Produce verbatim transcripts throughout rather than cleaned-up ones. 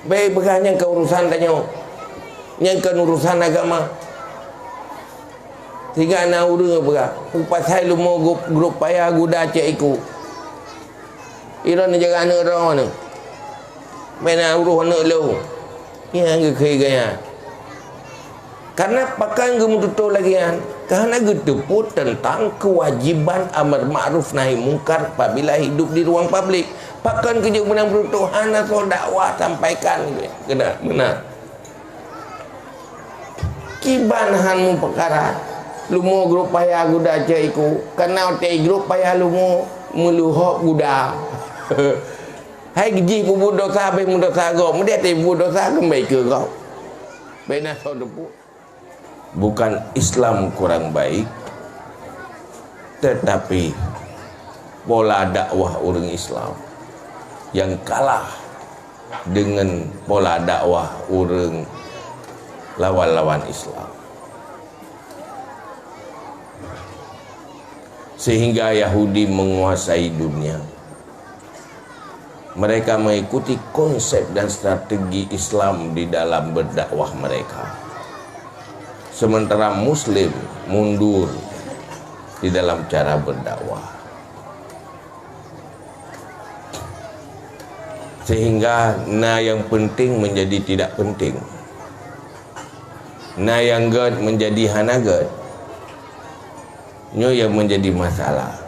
Bèk peugah nyan keu urusan tanyoe. Nyan kon urusan agama. Sehingga na ureuëng peugah, "Peue pasai leumo grup, grup paya guda cit iku. Ilôn jaga aneuk droe nyoe. Bèk na uroh aneuk lôn." Nyan geukheun gaya. Karena pakon geumeututoe lagèe nyan, karena geuteupeue teuntang keuwajéban amar ma'ruf nahi mungkar apabila hidup di ruang publik. Pakon keu jeuet meunang meututoe hana soe dakwah sampaikan keunan meunan. Kiban han mupeukara, leumo grup paya guda cit iku, karena watèe grup paya leumo meuluhop guda. Hai jih peubuet dosa, habéh meudosa gob, meudeh teubuet dosa keumbali keu gob. Bèk na soe teupeue. Bukan Islam kurang baik, tetapi pola dakwah ureuëng Islam yang kalah dengan pola dakwah ureuëng lawan-lawan Islam. Sehingga Yahudi menguasai dunia. Mereka mengikuti konsep dan strategi Islam di dalam berdakwah mereka. Sementara Muslim mundur di dalam cara berdakwah. Sehingga na nyang penting menjadi tidak penting. Na nyang gèt menjadi hana gèt. Nyoe nyang menjadi masalah.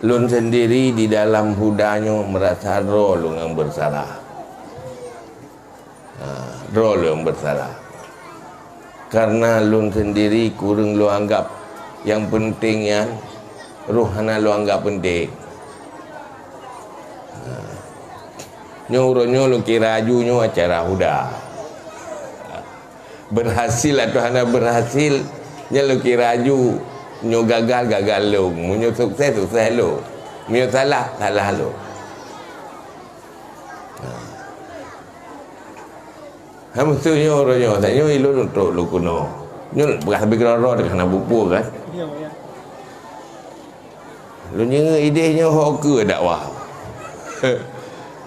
Lôn sendiri di dalam huda nyoe merasa droe lôn nyang bersalah. Ha, droe lôn nyang bersalah. Karena lôn sendiri kureueng lôn anggap nyang penting nyan, roh hana lôn anggap penting. Ha. Nyoe uroe nyoe lôn kira aju nyoe acara huda. Berhasil atawa hana berhasil, nyan lôn kira aju. Nyoe gagal, gagal lôn. Meunyoe sukses, sukses lôn. Meunyoe salah, salah lôn. Ha. Ha, meusti nyoe uroe nyoe, tanyoe ilôn trok lôn keunoe. Nyoe beurah sabe keudroe-droe teuka hana bupu kan? Lôn nyeuruh idéh nyoe ho keue dakwah.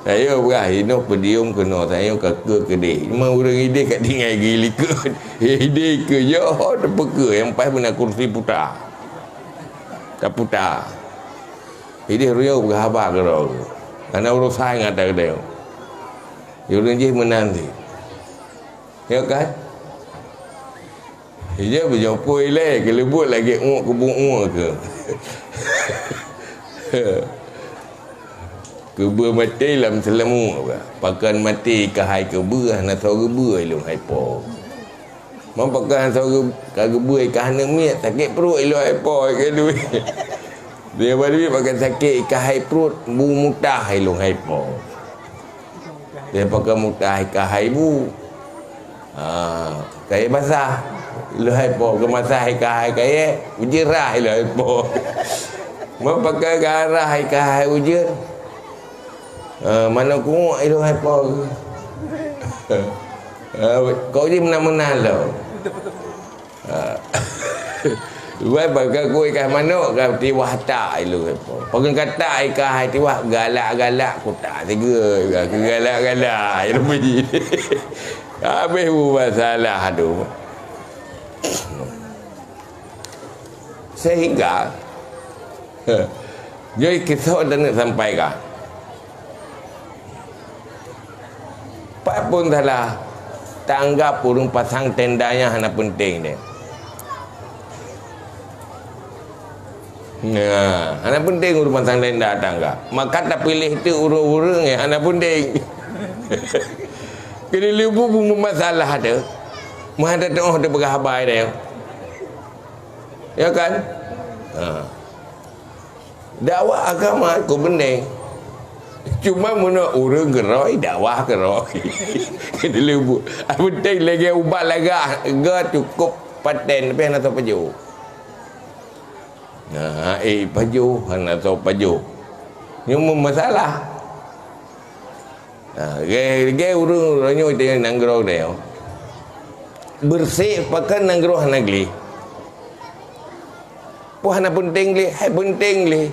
Tanyoe beurah inoe podium keunoe, tanyoe ka keue keudéh. Cuma ureuëng idéh ka tinggai geulikot. Idéh keue nyoe ho teupeukeue nyang paih beuna kursi puta. Taputa. Idéh uroe nyoe beurah haba keudroe. Hana urosan ngon ata keudéh. Ureuëng jih meunan cit. Ya kan? Ija beujopôi ilèe, keuleubut lagèe uek keubu uek keu. Keubeue maté lam seuleumuk, pakon maté ka hai keubeue, hana soe geubeue ilôn hai po. Meunyo pakon hana soe geu-, ka geubeue ka hana miet, sakét pruet ilôn hai po, ka duek. Dia baru pakon sakét ka hai pruet, bu mutah ilôn hai po. Dia pakon mutah ka hai bu. Ha, kayèe basah. Lheuh hai po geumasah hai ka hai kayèe, ujeuen rhah lheuh hai po. Meunyo pakon ka rhah hai ka hai ujeuen. Ha, manok kuek lheuh hai po. Ha, kok jih meunan-meunan lom. Ha. Wai bak ka kuek ikan manok ka tiwah tak ilôn hai po. Pakon ka tak ikan hai tiwah galak-galak kutak tiga ka galak-galak ilôn bunyi. Habéh bu masalah tu. Sehingga, nyoe kisah dan nak sampaikan. Pat pun salah, tanggap ureuëng pasang tenda nyan hana penting deh. Nah, hana penting ureuëng pasang tenda tanggap. Maka tapiléh tu ureuëng-ureuëng nyang hana penting. Keuneuk leubu bu masalah tu. Meuhana teuoh teupeugah haba deh. Ya kan? Ha. Dakwah agama keu beuneng. Cuma meunyoe ureuëng keurôi, dakwah keurôi. Dileubu. Penting lagèe ubat lagak, ga cukup paten, tapi hana soe pajoh. Nah, eh, pajoh, hana soe pajoh. Nyoe masalah. Ha, lagèe, lagèe ureuëng, ureuëng nyoe teuh nanggroe teuh. Beureuséh pakon nanggroe hana gleh. Peue hana peunteng gleh, hai peunteng gleh.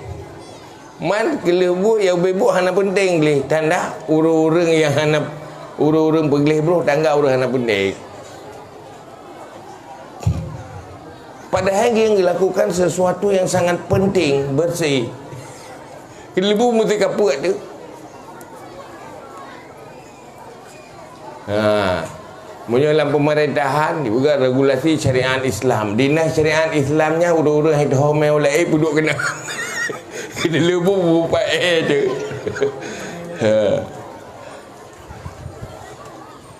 Man, keu lheueh buet nyang ubé buet hana peunteng gleh. Tanda ureuëng-ureuëng nyang hana, ureuëng-ureuëng peugleh broh tanda ureuëng hana peunteng. Padahai nyang dilakukan sesuatu yang sangat penting, bersih. Keu lheueh buet meusti kapeuet tu. Ha. Meunyoe lam pemerintahan, juga regulasi syariat Islam. Dinas syariat Islam nyan ureuëng-ureuëng hai teuhomé ulée peuduek keunan. Keu lheueh buet buet paéh tu. Ha.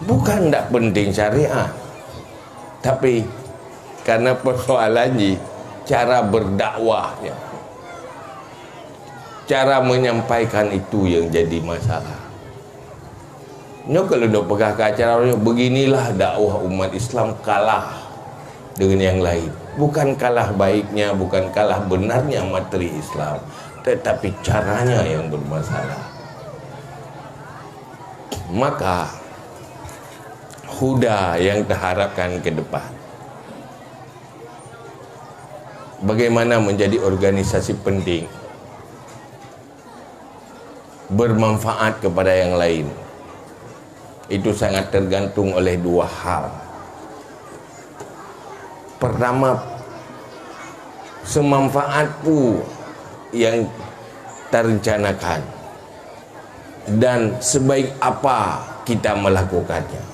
Bukan ndak penting syariat. Tapi, karena persoalan jih, cara berdakwahnya. Cara menyampaikan itu yang jadi masalah. Nyoe kalau dok peugah ke acara nyoe, beginilah dakwah umat Islam kalah dengan yang lain. Bukan kalah baiknya, bukan kalah benarnya materi Islam, tetapi caranya yang bermasalah. Maka, huda yang terharapkan ke depan, bagaimana menjadi organisasi penting, bermanfaat kepada yang lain, itu sangat tergantung oleh dua hal. Pertama, semanfaat pu yang tarencanakan dan sebaik apa kita melakukannya.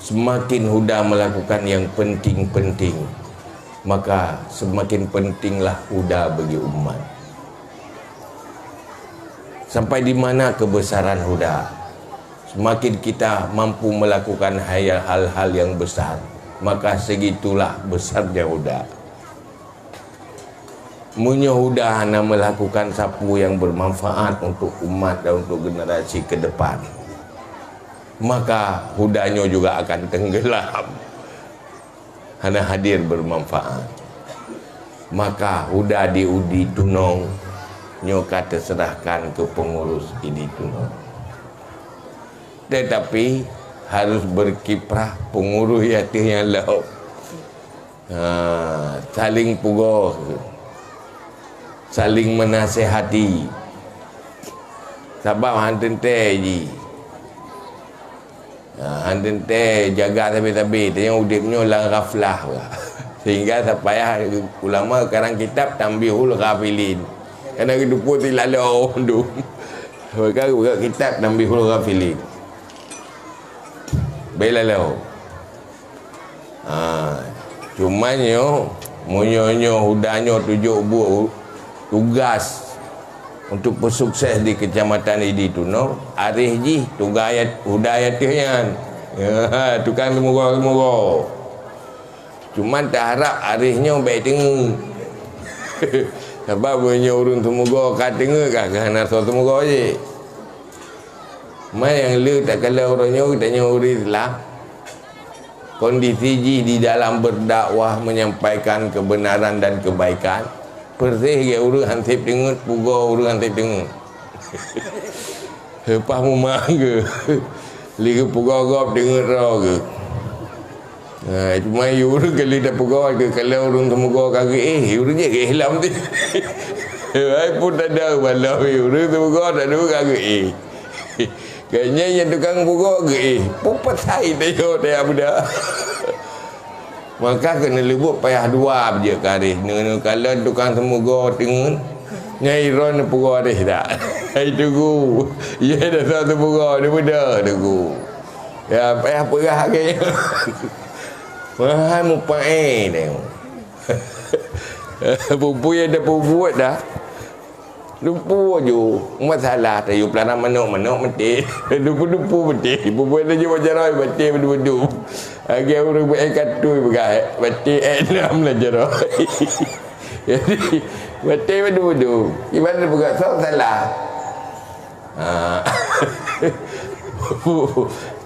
Semakin huda melakukan yang penting-penting, maka semakin pentinglah huda bagi umat. Sampai di mana kebesaran huda? Semakin kita mampu melakukan hal-hal yang besar, maka segitulah besarnya huda. Meunyoe huda hana melakukan sapeue nyang bermanfaat untuk umat dan untuk generasi ke depan, maka huda nyoe juga akan tenggelam, hana hadir bermanfaat. Maka huda di Idi Tunong nyoe ka teuserahkan keu pengurus Idi Tunong. Tetapi harus berkiprah pengurus nyang teuh nyang lom. Ha, saling pugoe, saling menasehati. Sabab han teuntée jih. Ha, han teuntée jaga sabe-sabe, tanyoe udeb nyoe lam ghaflah. Sehingga sapayah ulama karang kitab Tanbihul Ghafilin. Karena geuteupeue silalu dum. Maka geupeugah kitab Tanbihul Ghafilin. Bela leo. Ha, cuma nyoe, meunyoe nyoe huda nyoe tujoh buet tugas untuk peusukses di Kecamatan Idi Tunong, areh jih tuga ya-, huda nyang teuh nyan. Ha, tukang teumeugoe-teumeugoe. Cuma taharap areh nyoe bék teungeut. Sabab meunyoe ureuëng teumeugoe ka teungeut, ka, ka hana soe teumeugoe jih. Ma nyang le takalon uroe nyoe, tanyoe ureuëng Islam, kondisi jih di dalam berdakwah, menyampaikan kebenaran dan kebaikan, persis lagée ureuëng han seb teungeut, pugoe ureuëng han seb teungeut. Leupah mumang geuh, lé geupugoe gob teungeut droe geuh. Ha, cuma yue ureuëng kali tapugoe keu kalau ureuëng teumugoe ka geuéh, yue ureuëng jih geuéh lom teuh. Hai pun tada bala yue ureuëng teumugoe tada ka geuéh. Gobnyan nyang tukang pugoe geuéh, peue pasai tayoe tajak muda. Maka keuneuk leubuet payah dua beujeuet kareh, neukalon tukang teumugoe teungeut, nyan droe neupugoe areh dak. Hai tugu, ye dah teumugoe neubeudôh tugu. Ya, payah peugah lagée nyoe. Wahai mupaéh deh. Peue-peue nyang tapeubuet dah. Lumpu aju. Masalah tayue peularan manok, manok maté. Lumpu-lumpu maté. Peue-peue nyang tajok bak jaroe maté beudôh-beudôh. Lagée ureuëng beuék katui peugah, maté ék nam lam jaroe. Jadi, maté beudôh-beudôh. Iban peugah soe salah. Ha.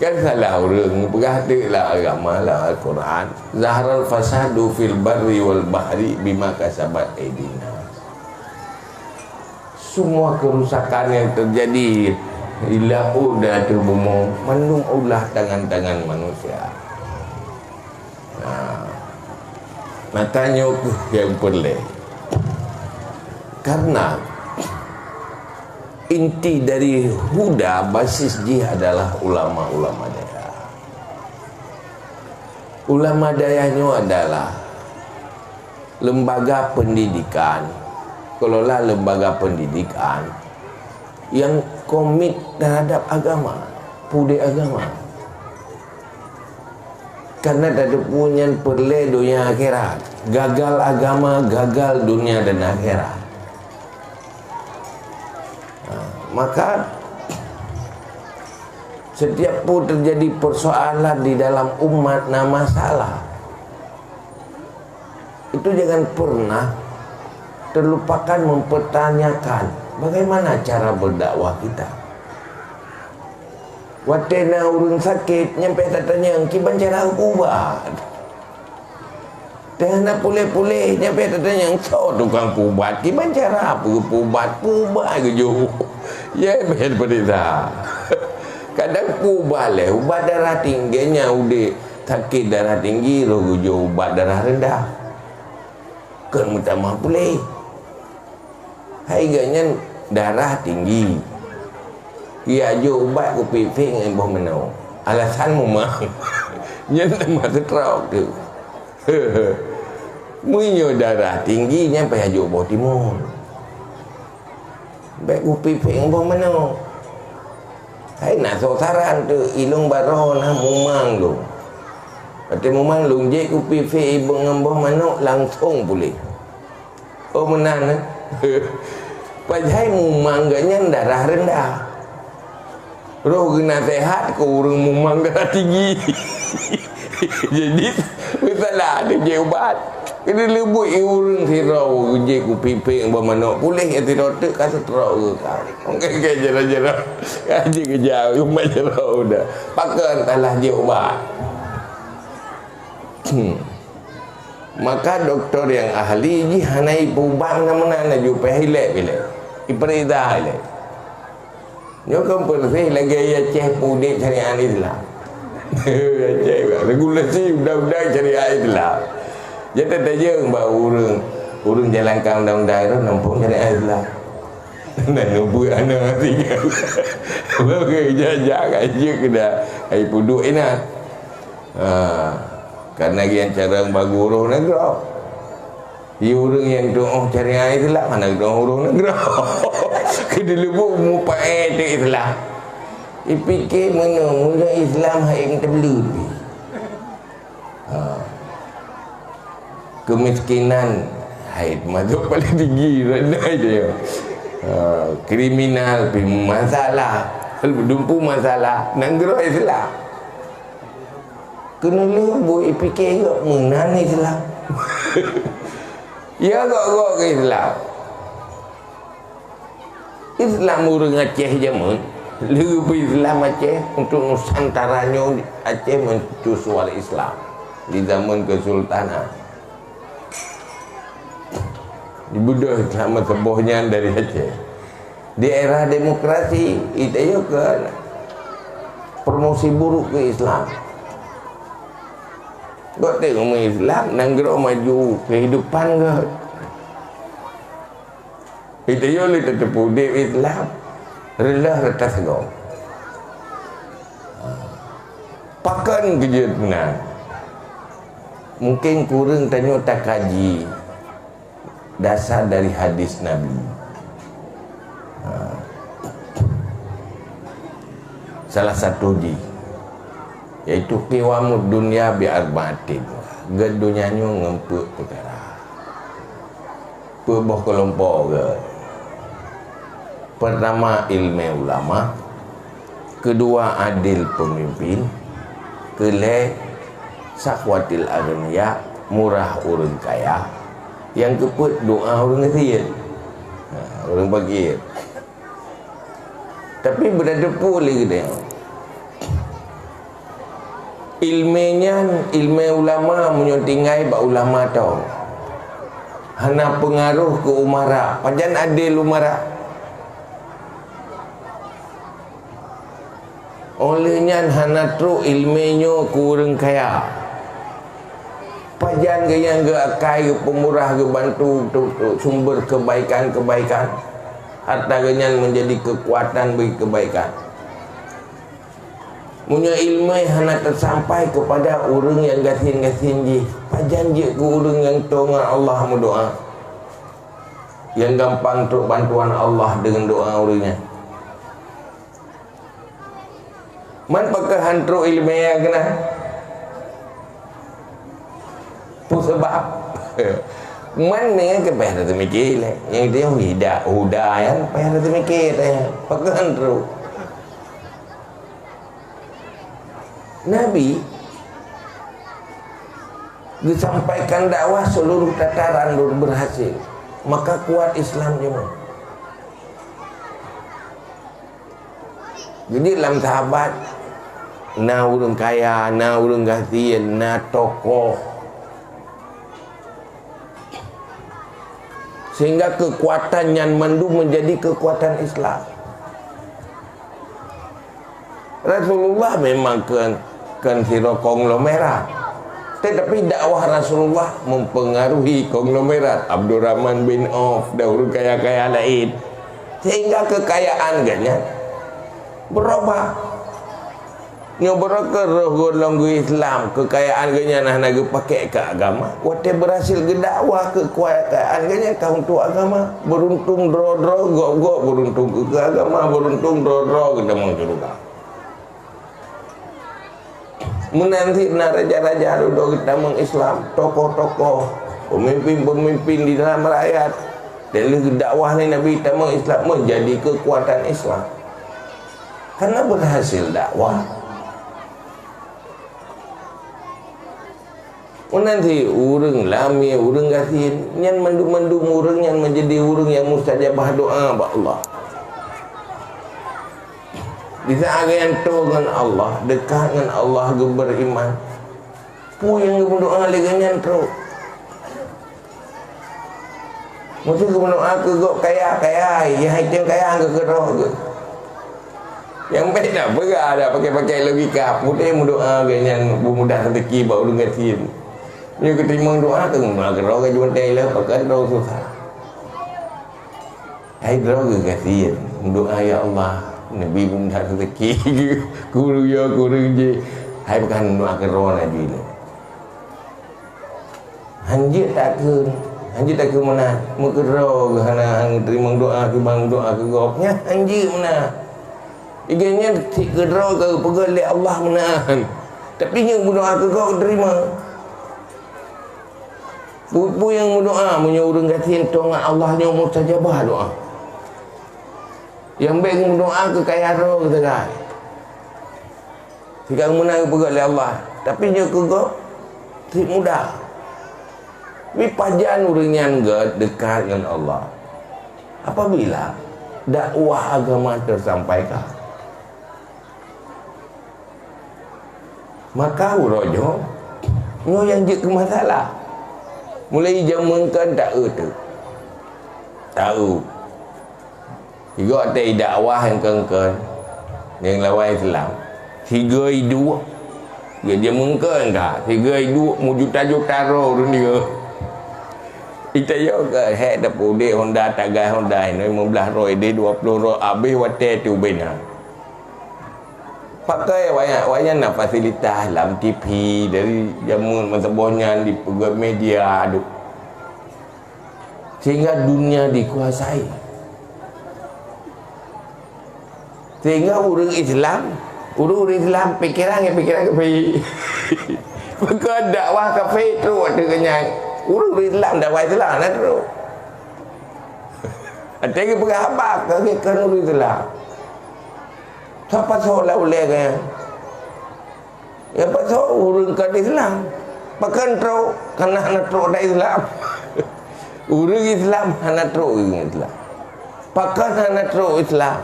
Kan salah ureuëng peugah teuk lam agama, lam Al-Quran, "Zaharal fasadu fil barri wal bahri bima kasabat aidin nas." Semua kerusakan yang terjadi di laôt dan ateueh bumoe mandum ulah tangan-tangan manusia. Nah, maka nyoe kheueh nyang peureulée. Karena inti dari huda, basis jih adalah ulama-ulama dayah. Ulama dayah nyoe adalah lembaga pendidikan, kelola lembaga pendidikan yang komit terhadap agama, pudek agama. Karena tateupeue nyan peureulée donya akhirat. Gagal agama, gagal dunia dan akhirat. Ha, maka setiap pun terjadi persoalan di dalam umat na masalah, itu jangan pernah terlupakan mempertanyakan bagaimana cara berdakwah kita. Watée na ureuëng sakét, nyang payah tatanyong kiban cara peuubat. Teuh na puléh-puléh, nyang payah tatanyong soe tukang peuubat, kiban cara peuubat, peuubat geujok. Ya, ben peuriksa. Kadang peuubat lé, ubat darah tinggi, nyang udeb sakét darah tinggi, roh geujok ubat darah rendah. Kon meutamah puléh. Hai geuh nyan darah tinggi. Geujok ubat kupi pik ngon boh meunoe. Alasan mumang. Nyan teuma stroke tu. Meunyoe darah tinggi, nyan payah jok boh timun. Bék kupi pik ngon boh meunoe. Hai na soe saran tu, ilong baroe na mumang lôn. Watée mumang lôn jép kupi pik ibeuek ngon boh manok langsong puléh. Oh, meunan, eh? Padahai mumang geuh nyan darah rendah. Roh geunasehat keu ureuëng mumang darah tinggi. Jadi, masalah ada jeuet ubat. Keuneuk leubeh ureuëng sidroe jeuet kupi pik ngon boh manok puléh, sidroe teuk ka stroke ka. Mungkin ke jera-jera. Kaji keujak umat sidroe udah. Pakon talah jeuet ubat. Hmm. Maka doktor nyang ahli jih hana ipeuubat meunan-meunan, laju pih ilek-ilek. Ipeuriksa ilek. Nyoe kan peureuseh lagée Aceh peuudeb syariat Islam. Aceh, regulasi undang-undang syariat Islam. Jadi tajeueng bak ureuëng, ureuëng jalankan undang-undang itu nampung syariat Islam. Dan nubuat anak tinggal. Bagi jajak aja kena ai puduk ina. Ha, karena gian cara bak gurôh nanggroe. Di ureuëng nyang tuoh cari ai Islam, hana tuoh ureuëng nanggroe. Keu dilebok mupaéh teu Islam. Ipike meunoe, mula Islam hai meuteubeuleut pi. Ha. Kemiskinan hai masuk paling tinggi, rendah dia. Ha, kriminal pi masalah, dumpu masalah, nanggroe Islam. Keuneulheueh bui pike gok meunan Islam. Ya gok-gok ke Islam. Islam ureuëng Aceh jameun, lheueh Islam Aceh untuk Nusantara nyoe Aceh mercusuar Islam di zaman kesultanan. Dibeudôh Islam meusaboh nyan dari Aceh. Di era demokrasi, itu juga promosi buruk ke Islam. Gobnyan umat Islam, nanggroe maju, kehidupan gét. Itu yo le teuteupeue udeb Islam, reuloh reutas gob. Pakon keujeuet meunan? Mungkin kureueng tanyoe takaji dasar dari hadis Nabi. Ha. Salah satu jih, yaitu qiwamud dunya bi arba'atin. Gét donya nyoe ngon peuet peukara. Peuet boh kelompok gét. Pertama, ilmu ulama. Kedua, adil pemimpin. Keulhée, sakhwatil aghniya, murah ureuëng kaya. Nyang keupeuet, doa ureuëng asiet. Ha, ureuëng pakir. Tapi beutateupeue lé geutanyoe. Ilmu nyan, ilmu ulama meunyoe tinggai bak ulama tong. Hana peungaroh keu umara. Pajan adil umara? Óh lheueh nyan hana trok ilmu nyoe keu ureuëng kaya. Pajan geuh nyang geuakai, geupeumurah, geubantu untuk, untuk sumber kebaikan-kebaikan. Harta geuh nyan menjadi kekuatan bagi kebaikan. Meunyoe ileumèe hana teusampai keupada ureueng nyang gasien-gasien jih, pajan jeuet keu ureueng nyang toe ngon Allah meudoa, nyang gampang trok bantuan Allah deungon doa ureueng nyan. Man pakon han trok ileumèe keunan? Peue sabab? Man nyan keu payah teumike lé. Nyang itu huda, huda nyan payah teumike teuh. Pakon han trok? Nabi geusampaikan dakwah seluruh tataran berhasil. Maka kuat Islam jeuet. Jadi lam sahabat na ureueng kaya, na ureueng gasien, na tokoh. Sehingga kekuatan nyan mandum menjadi kekuatan Islam. Rasulullah memang kon, kon sidroe konglomerat. Tetapi dakwah Rasulullah mempengaruhi konglomerat. Abdurrahman bin Auf dan ureueng kaya-kaya laén. Sehingga kekayaan geuh nyan berubah. Nyoe beureukat roh gohlom geu-Islam, kekayaan geuh nyan hana geupakék keu agama. Watèe beurhasil geudakwah, kekayaan geuh nyan ka untuk agama. Beuruntung droe-droe, gob-gob beuruntung keu, keu agama, beuruntung droe-droe geutamong syeuruga. Meunan cit na raja-raja dudoe geutamong Islam, tokoh-tokoh, pemimpin-pemimpin di dalam rakyat. Dan lheueh geudakwah lé Nabi tamong Islam, menjadi kekuatan Islam. Karena berhasil dakwah. Meunan cit ureueng lamé, ureueng gasien, nyan mandum-mandum ureueng nyan menjadi ureueng nyang mustajabah doa bak Allah. Di saat geutanyoe ngon Allah, dekat ngon Allah, geuberiman, peue nyang geumeudoa lé geuh nyan trok. Meusé geumeudoa keu gob kaya, kaya, nyang hai tem kaya geukheun roh geuh. Nyang bèk na peugah, ada pakai-pakai logika. Putéh meudoa geuh nyan beumudah rezeki bak ureueng gasien. Nyoe geuteurimong doa keu meudoa keu droe geuh juntèe lé, pakon droe susah. Hai droe geuh gasien, meudoa, "Ya Allah, neubi beumudah rezeki keu ureueng nyoe, keu ureueng jéh." Hai pakon meudoa keu droe laju nyoe. Hanjeuet takheun, hanjeuet takheun meunan. Meukeudroe geuh hana, hana teurimong doa, keubang doa keu gob. Nyan hanjeuet meunan. Igan nyan cit keudroe ka geupeugah lé Allah meunan. Tapi nyoe meudoa keu gob teurimong. Peue-peue nyang meudoa, meunyoe ureueng gasien toe ngon Allah nyoe mustajabah doa. Nyang bèk meudoa keu kaya droe geuh sagai. Sikang meunan geupeugah lé Allah, tapi nyoe keu gob cit mudah. Tapi pajan ureueng nyan gèt dekat ngon Allah? Apabila dakwah agama tersampaikan. Maka uroe nyoe, nyoe nyang jeuet keu masalah. Mulai jameun kon taeu teuh. Taeu. Sigoe watèe dakwah nyang kon-kon, nyang lawan Islam. Sigoe iduek, geujak meungkon ka. Sigoe iduek meujuta-juta droe ureueng nyoe. Ita yo ka, hék tapeuudép Honda, tagai Honda, inoe limong blaih droe, idéh dua ploh droe, abéh watèe teuh ubé na. Pakon wayang, wayang na fasilitas lam T V, dari jameun masa boh nyan dipeugöt media, aduh. Sehingga dunia dikuasai. Sehingga ureueng Islam, ureueng-ureueng Islam pikeran ngon pikeran kafé. Maka dakwah kafé trok ateueh geuh nyan. Ureueng-ureueng Islam dakwah Islam hana trok. Watèe geupeugah haba ka geuh kon ureueng Islam. Sapa soe lam ulèe geuh nyan? Ya, pakon ureueng kon Islam. Pakon trok, karena hana trok dan Islam. Ureueng Islam hana trok ureueng Islam. Pakon hana trok Islam?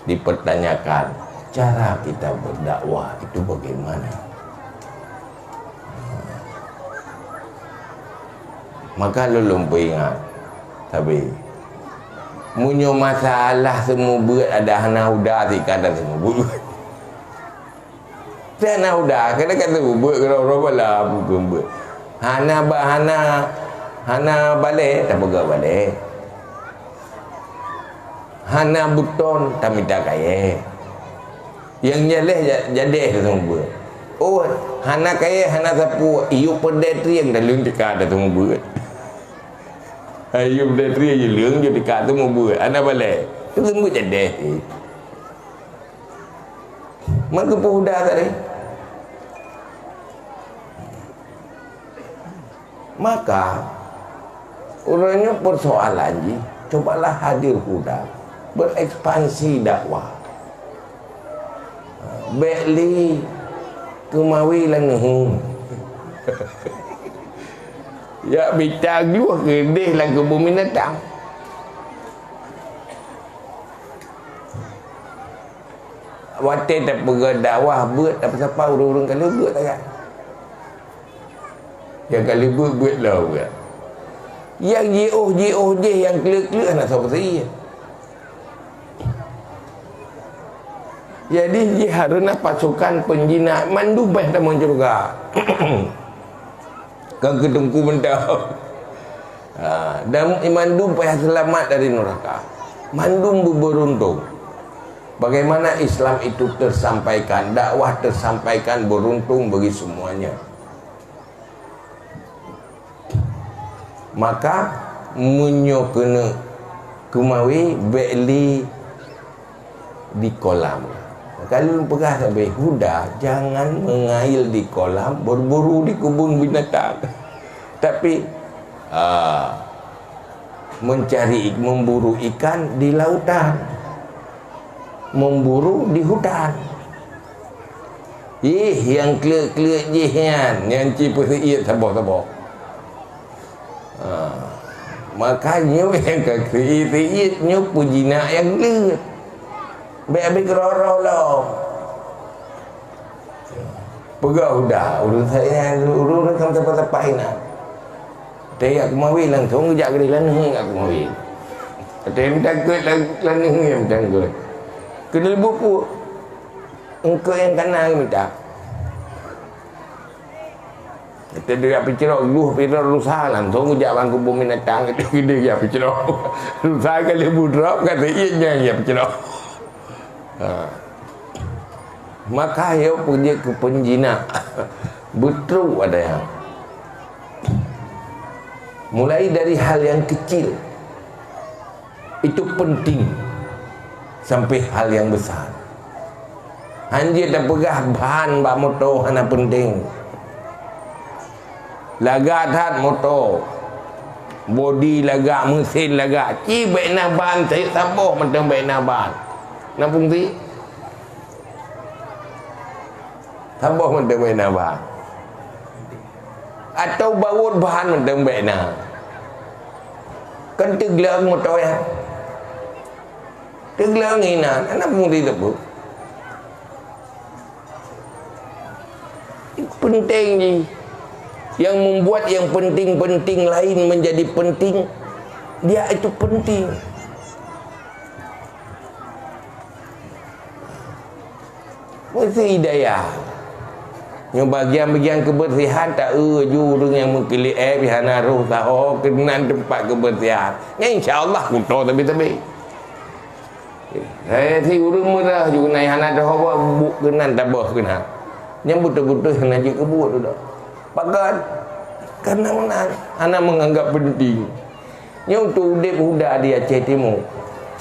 Dipertanyakan, cara kita berdakwah itu bagaimana? Maka lôn lôn peuingat, tapi meunyoe masalah seumeubeuet ada hana udah sika dan seumeubeuet. Teuh na udah, kadang-kadang beuet keudroe-droe bala beuet. Hana ba-, hana, hana balée, tapeugah balée. Hana beuton, tamita kayée. Nyang nyan lé ja-, jadéh taseumeubuet. Oh, hana kayée, hana sapeue, yue peudeh trieng, taleueng tika taseumeubuet. Yue peudeh trieng, yue leueng, yue tika taseumeubuet. Hana balée. Taseumeubuet jadéh. Man keupeue huda tadi? Maka, uroe nyoe persoalan jih, cobalah hadir huda, berekspansi dakwah. Bék lé keumawe lam neuheun. Yak mita glueh keudeh lam keubun binatang. Watée tapeugah dakwah beuet, tapeusapa ureuëng-ureuëng ka lheueh beuet sagai. Nyang ka lheueh beuet, beuet lom beuet. Nyang jiôh-jiôh jih, nyang kleuet-kleuet hana soe peuseuiet. Jadi, jih harôh na pasukan peunjinak mandum beh tamong syeuruga. Kon keu teungku mantong. Ha, dan mandum payah seulamat dari neuraka. Mandum beubeuruntung. Bagaimana Islam itu tersampaikan, dakwah tersampaikan, beruntung bagi semuanya. Maka, meunyoe keuneuk keumawe, bék lé di kolam. Ka lôn peugah sabe, huda jangan mengail di kolam, berburu di kebun binatang. Tapi, ah, mencari, memburu ikan di lautan. Memburu di hutan. Ih, nyang kleuet-kleuet jih nyan, nyang ci peuseuiet saboh-saboh. Ha, maka nyoe nyang ka keu ié-ié nyoe peujinak nyang gleuet. Bék habéh keudroe-droe lom. Peugah udah, ureuëng saya, ureuëng-ureuëng kan tepat-tepat inan. Teuyak keumawi langsung geujak keudeh laneue yak keumawi. Teuyak takot laneue yang takut. Kena leubeh puk. Engkau yang kana mita. Kita dia picirok, duh picirok rusa langsung jak bang kubur binatang itu dia dia picirok. Rusa kali budrop kata iya nya dia picirok. Ha. Maka yo pergi ke penjinak. Betul ada yang. Mulai dari hal yang kecil. Itu penting sampai hal yang besar. Hanjeuet tapeugah ban bak moto hana penting. Lagak that moto. Bodi lagak, mesin lagak. Ci bék na ban, saboh mantong bék na ban. Na fungsi? Saboh mantong bék na ban. Atau bawot ban mantong bék na. Kan teugleng moto ya. Teugleng inan, hana fungsi teupeu. Penting jih. Yang membuat yang penting-penting lain menjadi penting, dia itu penting. Meusti hidayah. Nyoe bagian-bagian kebersihan, tak eu ju ureuëng nyang meukilik éb, hana roh saho keunan teumpat kebersihan. Nyan insya Allah kuto tapi-tapi. Hai si ureuëng meurah ju keunan hana doho buk keunan taboh keunan. Nyang beutôi-beutôi hana jeuet keu buet tu dah. Pakon? Karena meunan hana menganggap penting. Nyoe untuk udeb huda di Aceh Timur.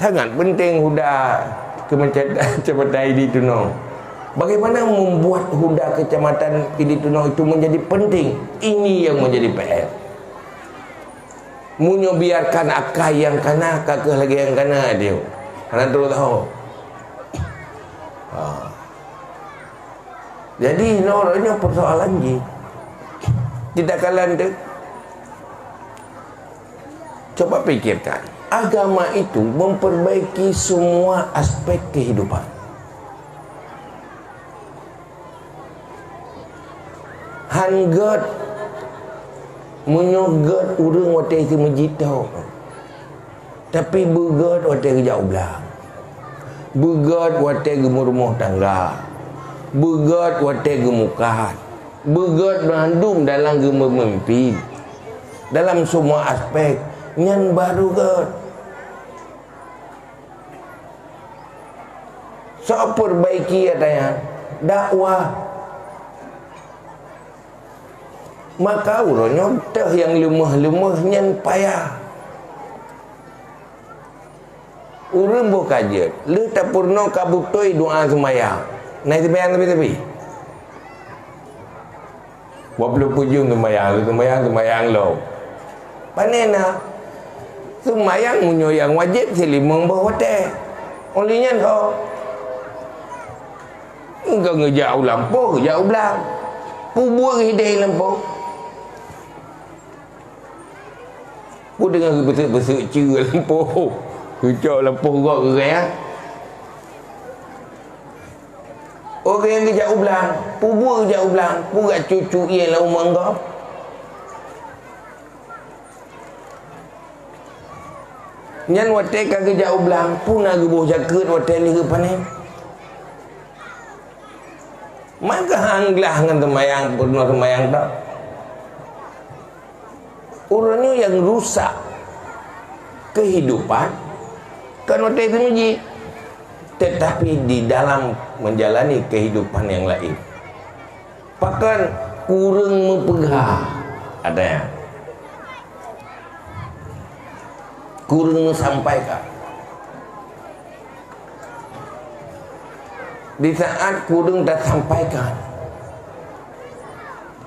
Sangat penting huda keumacetan Idi Tunoe. Bagaimana membuat huda kecamatan Idi Tunoe itu menjadi penting? Ini yang menjadi P R. Meunyoe biarkan akai nyang kana, ka keuh lagée nyang kana dia. Hana trok tahu. Ha. Jadi, nyoe, nyoe persoalan jih. Tidak kalan tu. Coba pikirkan, agama itu memperbaiki semua aspek kehidupan. Han gét, meunyoe gét ureuëng watée keu meujitoe, tapi beugét watée geujak u blang, beugét watée geumeurumoh tangga, beugét watée geumukat. Beugét bandum dalam geumeumimpin, dalam semua aspek, nyan barô gét. Soe perbaiki ata nyan? Dakwah. Maka uroe nyoe teuh nyang leumoh-leumoh nyan payah. Ureuëng boh ka jeuet, lheueh tapeurunoe ka beutôi doa seumayang. Na seumayang tapi-tapi? Walaupun peujeueng seumayang, seumayang, seumayang lom. Pane na? Seumayang meunyoe nyang wajéb silimong boh watée. Óh lheueh nyan ho. Engkau geujak u lampôh, geujak u blang. Peue buet hideh lampôh? Peue deungon geupeuseuk-peuseuk ceue lampôh? Geucok lampôh gob geugaya. Ureuëng geujak u blang, peue buet geujak u blang? Peue geucok-cok ié lam umong gob? Nyan watée ka geujak u blang, peue na geuboh jakeuet watée lheueh geupanen? Maka han glah ngon seumayang, peurunoe seumayang tau. Uroe nyoe nyang rusak keuhidupan kon watée seumeujih, teutapi di dalam menjalani keuhidupan nyang laén. Pakon kureueng meupeugah, ada nyang kureueng meusampaikan. Di saat kureueng tasampaikan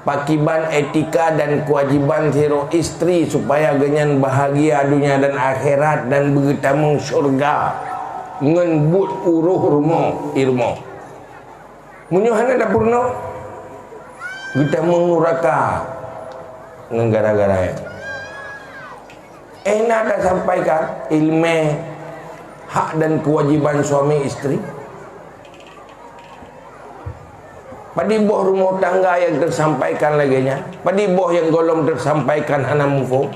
pakiban etika dan kewajiban sidroe istri supaya geuhnyan bahagia dunia dan akhirat dan beugeutamong syurga ngon buet uroh rumoh i rumoh. Meunyoe hana tapeurunoe, geutamong nuraka ngon gara-gara nyan. Eh, na tasampaikan ileumé hak dan kewajiban suami istri? Padum boh rumoh tangga nyang teusampaikan lagée nyan? Padum boh nyang gohlom teusampaikan hana muphom?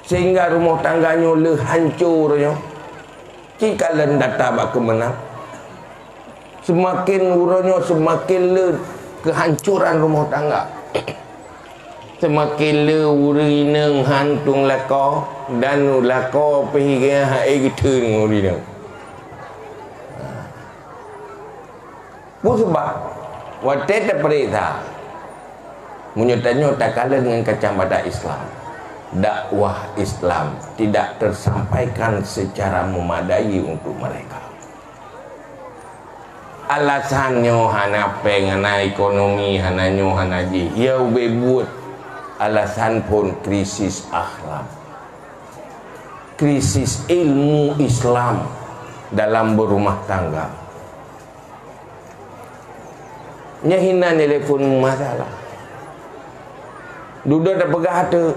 Sehingga rumoh tangga nyoe le hanco nyoe. Ci kalon data bak keumeunang. Seumaken uroe nyoe seumaken le keuhancoran rumoh tangga. Seumaken le ureuëng inong han tueng lakoe dan lakoe pih geuh hai geutheun ngon ureuëng inong. Peue sabab? Watée tapeuriksa, meunyoe tanyoe takalon ngon kacamata Islam, dakwah Islam tidak tersampaikan secara memadai untuk mereka. Alasan nyoe hana péng, hana ekonomi, hana nyoe, hana jih. Ya ubé buet alasan phon krisis akhlak. Krisis ilmu Islam dalam berumah tangga. Nyan hina nilai phon masalah. Dudoe tapeugah teuk,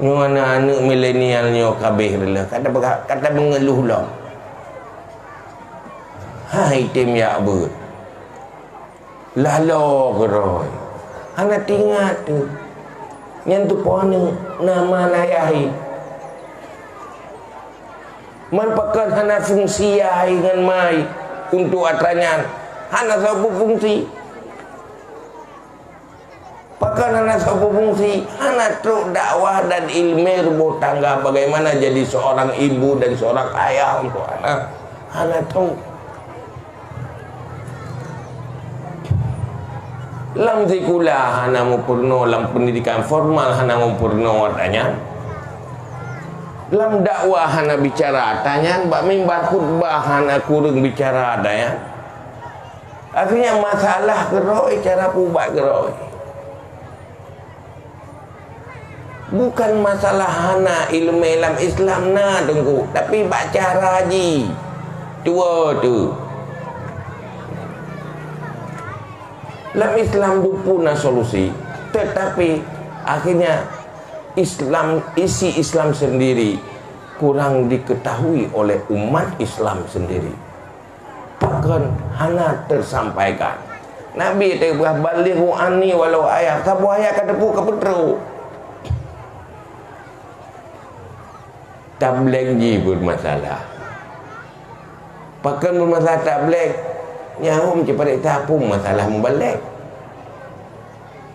nyoe aneuëk-aneuëk milenial nyoe kabeh reuloh. Ka tapeugah, ka tameungeuluh lom. Hai tem yak beuet. Lalo keudroe. Hana teuingat teuk. Nyan teupeue aneuëk, na ma na yah. Man pakon hana fungsi yah ngon ma untuk atra nyan? Hana sapeue fungsi. Pakon hana sapeue fungsi? Hana trok dakwah dan ileumé rumoh tangga bagaimana jadi seorang ibu dan seorang ayah untuk anak. Hana trok. Lam sikula hana mupeurunoe, lam pendidikan formal hana mupeurunoe atra nyan. Lam dakwah hana bicara atra nyan, bak mimbar khutbah hana kureueng bicara atra nyan. Akhirnya masalah keudroe, cara peuubat keudroe. Bukan masalah hana ileumé lam Islam na Teungku, tapi bak cara jih. Dua tu. Lam Islam dum pun na solusi, tetapi akhirnya Islam, isi Islam sendiri kurang diketahui oleh umat Islam sendiri. Pakon hana teusampaikan. Nabi teupeugah, "Balighu anni walau ayah." Saboh ayat ka teupeu ka peutrok. Tabligh jih bermasalah. Pakon bermasalah tabligh? Nyan hom ciparit tapung masalah mubalig.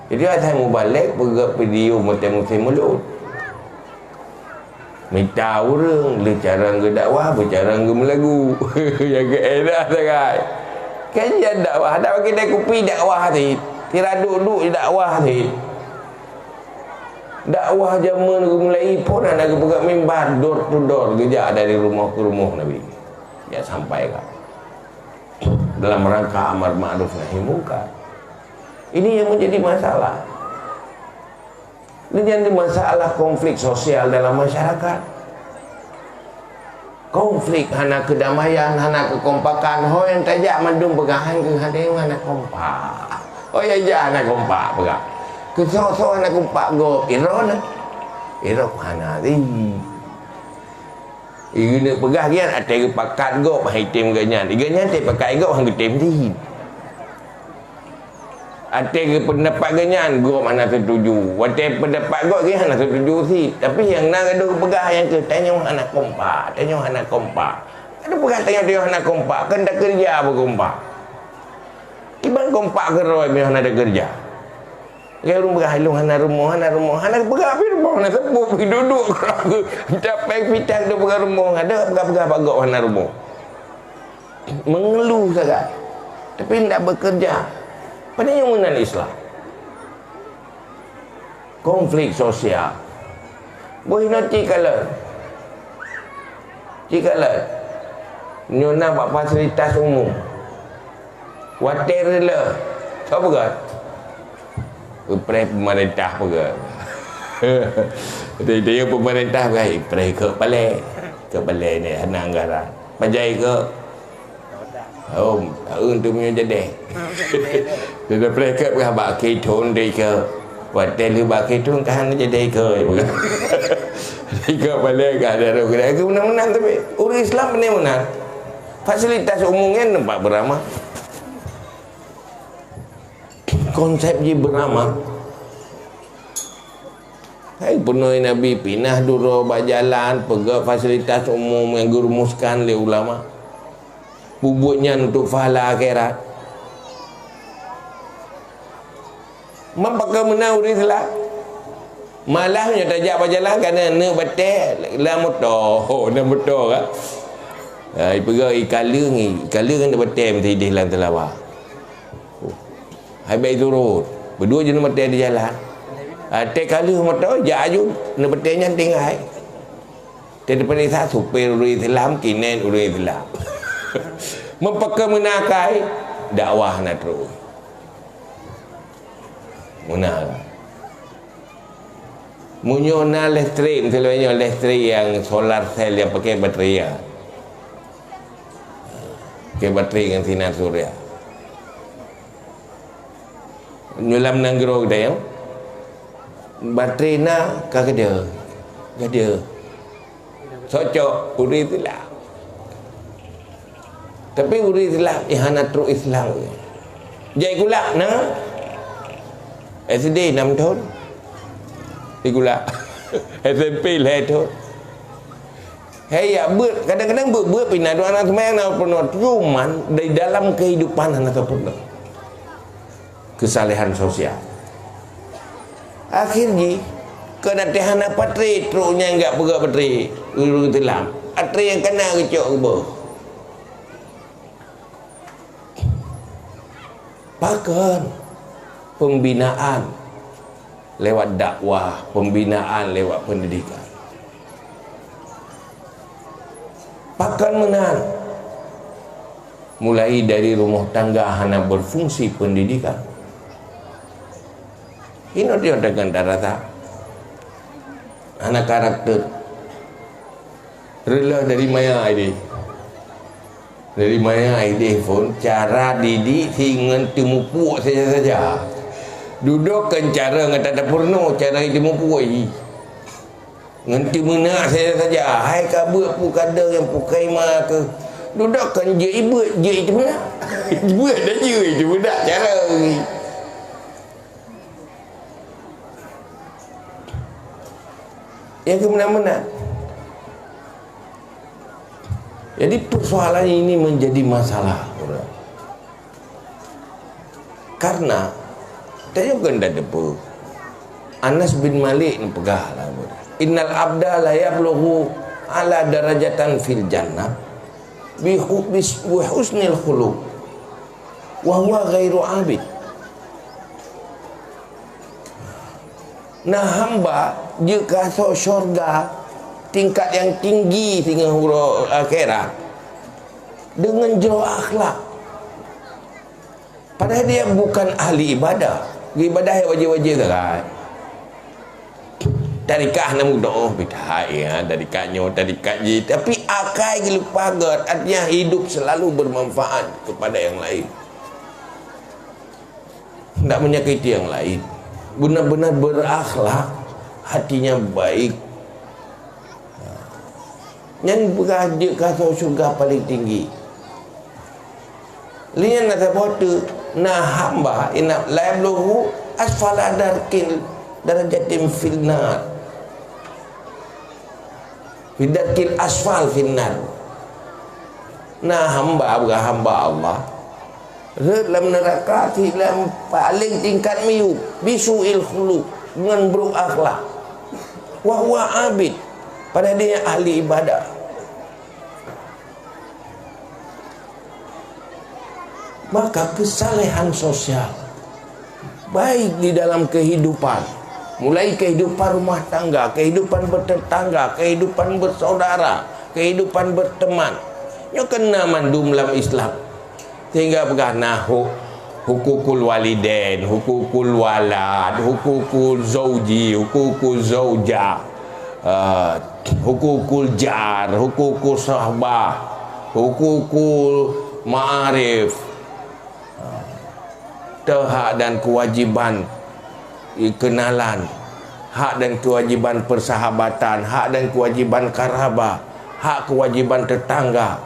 Jadi asai mubalek peugah video meutai musém mulod. Mita ureuëng lé cara geudakwah, beucara geumeulagu. Nyang keuedah sagai. Kan nyan dakwah, dak pakai dai kupi dakwah cit. Tira duek-duek dakwah cit. Dakwah jameun geumulai phon hana geupeugah mimbar, door to door geujak dari rumoh keu rumoh Nabi. Jak sampai ka dalam rangka amar ma'ruf nahi mungkar. Ini yang menjadi masalah. Ini jadi masalah konflik sosial dalam masyarakat. Konflik, hana kedamaian, hana kekompakan. Ho nyang tajak mandum peugah, "Hai, keuh hana, hana kompak." Oh ya, jak hana kompak peugah. Keusoe-soe hana kompak gob, iroh na. Iroh hana ri. Igeuneuek peugah gian, até geupakat gob, hai tem geuh nyan. Igeunyan até pakat gob, han geutem ri. Até geupeundapat geuh nyan, gob hana setuju. Watée peundapat gob geuh hana setuju cit. Tapi nyang na gadoh geupeugah nyang keuh, "Tanyoe hana kompak, tanyoe hana kompak." Gadoh peugah tanyoe, tanyoe hana kompak, kan takeureuja beukompak. Kiban kompak keudroe meunyoe hana takeureuja. Lagée ureuëng peugah, "Lôn hana rumoh, hana rumoh." Hana geupeugah pih rumoh, hana teupeu pih duduek keudroe geuh. Mita péng pih tan geupeugah rumoh, hana peugah-peugah bak gob hana rumoh. Mengeluh sagai, tapi ndak bekerja. Padahai nyang meunan Islam. Konflik sosial. Boh inoe ci kalon. Ci kalon. Nyoe na bak fasilitas umum. Watée reuloh. Soe peugah? Ipreh pemerintah peugah. Watée pemerintah peugah, ipreh keu palé. Keu palé ni hana anggaran. Pajan keu? Oh, taun tu meunyoe jadeh. Sudah preh keu peugah bak akhé thon deh keu. Watée lheueh bak akhé thon ka hana jadeh keu, peugah. Keu palé ka ada roh geudeh. Keu meunan-meunan tapi ureuëng Islam ni meunan. Fasilitas umum nyan teumpat beurama. Konsep jih beurama. Hai peunoh Nabi pinah duroe bak jalan, peugét fasilitas umum nyang geurumuskan lé ulama. Bubuet nyan untuk pahala akhirat. Man pakon meunan ureuëng Islam? Malah nyoe tajak bak jalan kana neuk batée lam moto. Ho, lam moto ka. Ha, ipeugah ikaleueng, ikaleueng neuk batée meusideh lam teulawa. Hai bèk turot. Beudua jeuet neuk batée di jalan. Ha, teukaleueng moto jak aju neuk batée nyan tinggai. Teupeuriksa supir ureuëng Islam, kinék ureuëng Islam. Meupakon meunan akai, dakwah na trôh. Meunan. Meunyoe na listrik, misalnya nyoe listrik nyang solar cell nyang pakai baterai, ya. Pakai baterai ngon sinar surya. Nyoe lam nanggroe geutanyoe, baterai na ka geude. Geude. Cocok, ureuëng Islam. Tapi ureuëng Islam, eh, hana trôh Islam. Jai kulak na. S D enam thon. Di kulak. S M P lhèe thon. Hai, ya, beuet. Kadang-kadang beuet-beuet pih na dua aneuk seumayang na peunoh. Cuman, di dalam kehidupan hana sempurna. Kesalehan sosial. Akhir jih, keu na teuh hana baterai trôk nyang gak peugah baterai ureuëng Islam. Baterai nyang kana geucok geuboh. Pakon pembinaan lewat dakwah, pembinaan lewat pendidikan. Pakon meunan? Mulai dari rumah tangga hana berfungsi pendidikan. Inoe dia dengan darata. Hana karakter. Reuloh dari maya idéh. Dari maya idéh phon, cara didik si ngon teumupuk saja-saja. Dudoe kon cara ngon tata peurunoe, cara teumupuk jih. Ngon teumeunak saja-saja. Hai ka beuet pu kadang nyang pukai ma keu. Dudoe kon jeuet ibeuet, jeuet teumeunak. Ibeuet dah jeuet teumeunak cara. Nyang keu meunan-meunan. Jadi persoalan ini menjadi masalah, orang. Karena Tanyoe kan dak teupeue. Anas bin Malik neupeugah lah, "Innal abda la yablughu ala darajatan fil jannah bi hu-, bis-, bi husnil khuluq wa huwa ghairu abid." Nah, hamba jeuet keu asoe syurga tingkat nyang tinggi singoh uroe akhirat deungon jroh akhlak. Padahai dia bukan ahli ibadah. Ibadah wajéb-wajéb sagai. Tarikat hana meudoh, bid'ah, ya, tarikat nyoe, tarikat jih. Tapi akai geuleupah gét, artinya hidup selalu bermanfaat kepada yang lain. Tidak menyakiti yang lain. Benar-benar berakhlak, hatinya baik. Nyan beurajeuet keu asoe syurga paleng tinggi. Lé nyan na saboh teuk, na hamba, inna la yablughu asfala darkil darajatin finnar. Fi darkil asfal finnar. Na hamba, beurah hamba Allah, rhot lam neuraka silam paleng tingkat miyueb, bisu'il khuluq, ngon brok akhlak. Wa huwa abid, padahai dia ahli ibadah. Maka kesalehan sosial, baik di dalam kehidupan, mulai kehidupan rumah tangga, kehidupan bertetangga, kehidupan bersaudara, kehidupan berteman, nyoe keunan mandum lam Islam. Sehingga peugah na hu-, hukukul walidain, hukukul walad, hukukul zauji, hukukul zaujah, eh, hukukul jar, hukukul sahbah, hukukul ma'arif, eh, hak dan kewajiban kenalan, hak dan kewajiban persahabatan, hak dan kewajiban karabah, hak kewajiban tetangga.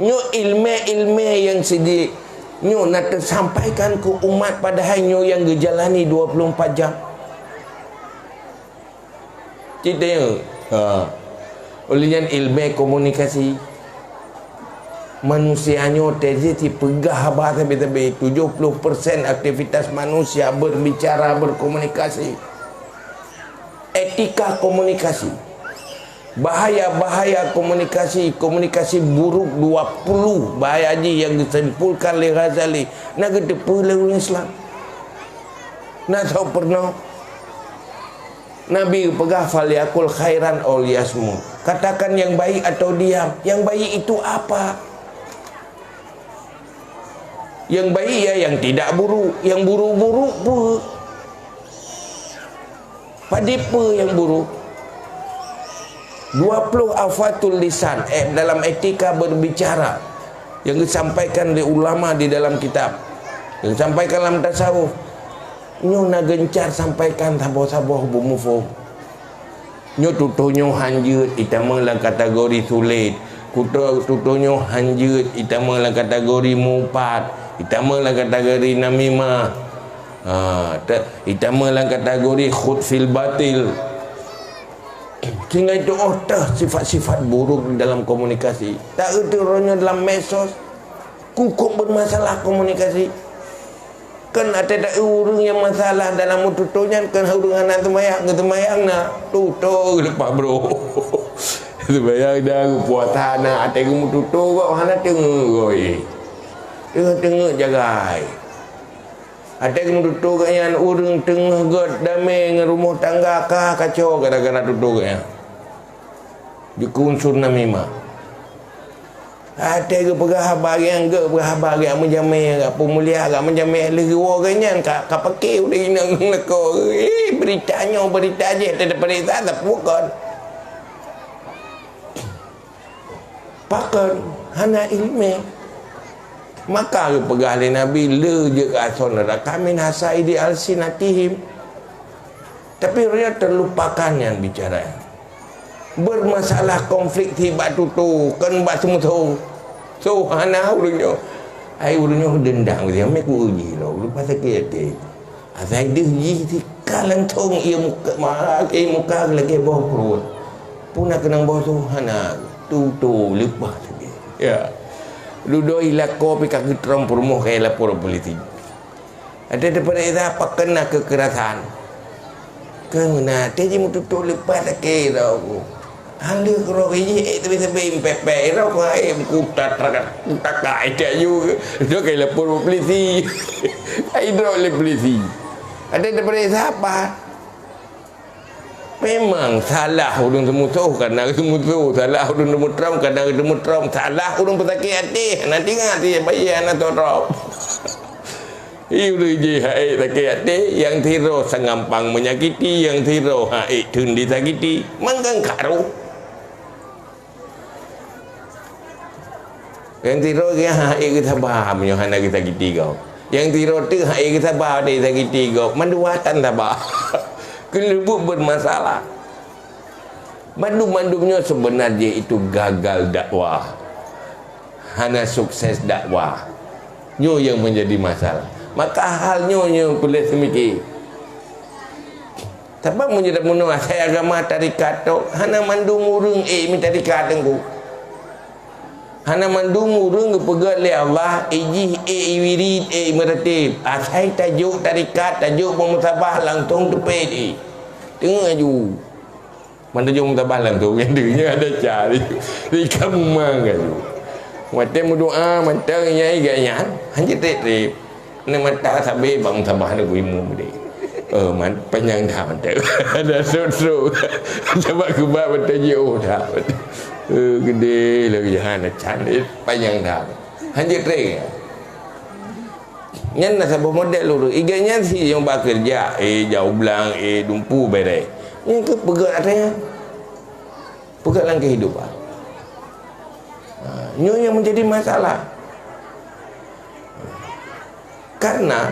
Nyoe ilmé-ilmé nyang siji nyoe na teusampaikan keu umat, padahai nyoe nyang geujalani dua puluh empat jam. Cit teuh. Ha. Oleh nyan ilmé komunikasi. Manusia nyoe teuh jih sipeugah haba sabe-sabe, tujoh ploh persen aktivitas manusia berbicara, berkomunikasi. Etika komunikasi. Bahaya-bahaya komunikasi, komunikasi buruk dua puluh bahaya jih nyang geusimpulkan lé Ghazali, na geuteupeue lé ureuëng Islam. Na soe peurunoe Nabi geupeugah, "Falyakul khairan aw liyasmut." Katakan yang baik atau diam. Yang baik itu apa? Yang baik ya yang tidak buruk, yang buruk-buruk peue? Padé peue nyang buruk? Dua ploh afatul lisan, eh, dalam etika berbicara nyang geusampaikan lé ulama di dalam kitab, nyang geusampaikan lam tasawuf. Nyoe na geuncang sampaikan saboh-saboh beumuphom. Nyoe tutoe nyoe hanjeuet, itamong lam kategori sulet. Kuto-, tutoe nyoe hanjeuet, itamong lam kategori mupat, itamong lam kategori namimah. Ha, te-, itamong lam kategori khud fil batil. Sehingga itu, oh, teuh sifat-sifat buruk dalam komunikasi. Tak euti uroe nyoe dalam medsos, kukok bermasalah komunikasi. Kan ada ureuëng nyang masalah dalam meututoe nyan, kan ureuëng hana seumayang, geuseumayang na tutoe leupah brôk. Seumayang dah, puasa na, até geumeututoe kok hana teungeut goe. Teungeut-teungeut jagai. Até geumeututoe gobnyan ureuëng teungoh gét damé ngon rumoh tangga ka kacau gara-gara tutoe gobnyan. Jikeu unsur namimah. Até geupeugah haba nyang gét, peugah haba nyang meujamé, peumulia nyang meujamé lheueh geuwoe gobnyan ka, ka paké udeb inong lakoe. Eh, beurita nyoe, beurita jih, até tapeuriksa, tapue kon. Pakon hana iéleumé. Maka geupeugah lé Nabi, "Le jeuet keu asoe neuraka min hasaidi alsinatihim." Tapi ureuëng terlupakan nyang bicara. Bermasalah konflik bak tutoe, kon bak seumeusoe. So hana ureuëng nyoe. Ai ureuëng nyoe deundang, dia mé ku uji lo, lupa sakét até. Asai deuh jih tika langsong ie muka, ma-, ie muka lagée boh pruet. Puna keunong boh su hana, tutoe leupah sabe. Ya. Dudoe i lakoe pih ka geutrom peurumoh ka ilapor polisi. Ada daripada Isa pakon na kekerasan. Keu meunan, teuh jimeututoe leupah sakét droe ku. Hana keurok jih, ék teubit-teubit meupeupet, droe ku ék meukutat rakat, kutak ka ék jak yue. Droe ka lapor bak polisi. Ai droe lé polisi. Ada daripada Isa apa? Memang salah ureuëng seumusoh, kadang seumusoh. Salah ureuëng seumutrom, kadang seumutrom. Salah ureuëng peusakét até, hana teuingat, bayeue hana todrop. Ih, ureuëng jih hak ék sakét até, nyang sidroe sangampang menyakiti, nyang sidroe hak ék theun disakiti. Mangkang karu. Nyang sidroe geuh hak ék geusaba meunyoe hana geusakiti gob. Nyang sidroe teuk hak ék geusaba deh sakiti gob, mandua tan saba. Keuneuk buet bermasalah. Bandum-bandum nyoe sebenarnya itu gagal dakwah. Hana sukses dakwah. Nyoe yang menjadi masalah. Maka hal nyoe, nyoe peureulée seumiki. Sabab meunyoe tamunoe asai agama tarekat tok, hana mandum ureuëng ék meutarikat teungku. Hana mandum ureuëng geupeugét lé Allah, ék jih ék wirid, ék meureuteb. Asai tajok tarekat, tajok beumusabah langsong teupét ék. Teungoh aju. Mantong jom tabah lam tu, nyan tu, nyan ada cari. Di kamu mang kan tu. Watée meudoa mantong nyai gak nyan, hanjeuet treb-treb. Ni mata sabe bang tabah ni ku imum deh. Eh, man, panyang dah mantong. Ada sot-sot. Coba kubat mantong je, oh, dah. Eh, gede lagi, ha, na can, eh, panyang dah. Hanjeuet treb. Nyan na saboh model ureuëng. Iga nyan si nyang ba keureuja, eh, jauh blang, eh, dumpu bereh. Nyan keuh peugah atra nyan. Peugah lam kehidupan. Ha, nyoe yang menjadi masalah. Karena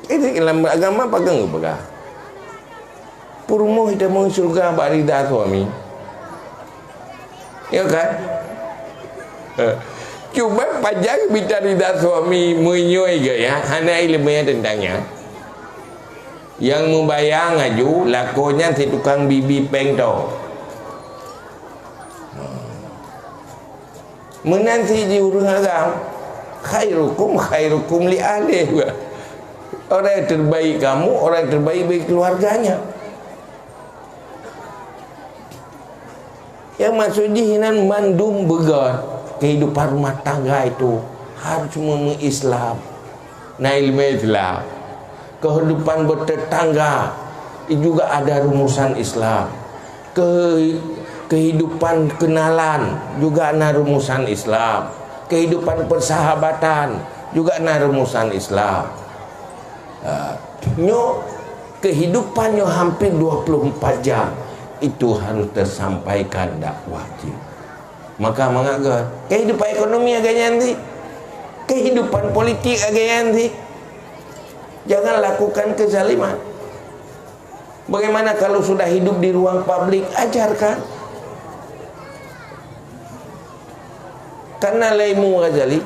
itu dalam agama pakai peugah. Peurumoh ita meusyeuruga bak rida suami. Ya kan? Eh, cuba pajan mita rida suami meunyoe gaya hana ileumé teuntang nyan. Yang meubayang aju lakoe nyan si tukang bibi péng to. Meunan si ji ureuëng agam, "Khairukum khairukum li ahlih." Orang yang terbaik kamu, orang yang terbaik bagi keluarganya. Yang maksud jih nan mandum beugét kehidupan rumah tangga itu harus meuislam. Na ileumé Islam. Kehidupan bertetangga juga ada rumusan Islam. Ke-, kehidupan kenalan juga na rumusan Islam. Kehidupan persahabatan juga na rumusan Islam. Ha, nyoe kehidupan nyoe hampir dua puluh empat jam itu harus tersampaikan dakwah jih. Maka mangat gét, kehidupan ekonomi agak nyan sih. Kehidupan politik agak nyan sih. Jangan lakukan kezaliman. Bagaimana kalau sudah hidup di ruang publik? Ajarkan. Karena lé Imam Ghazali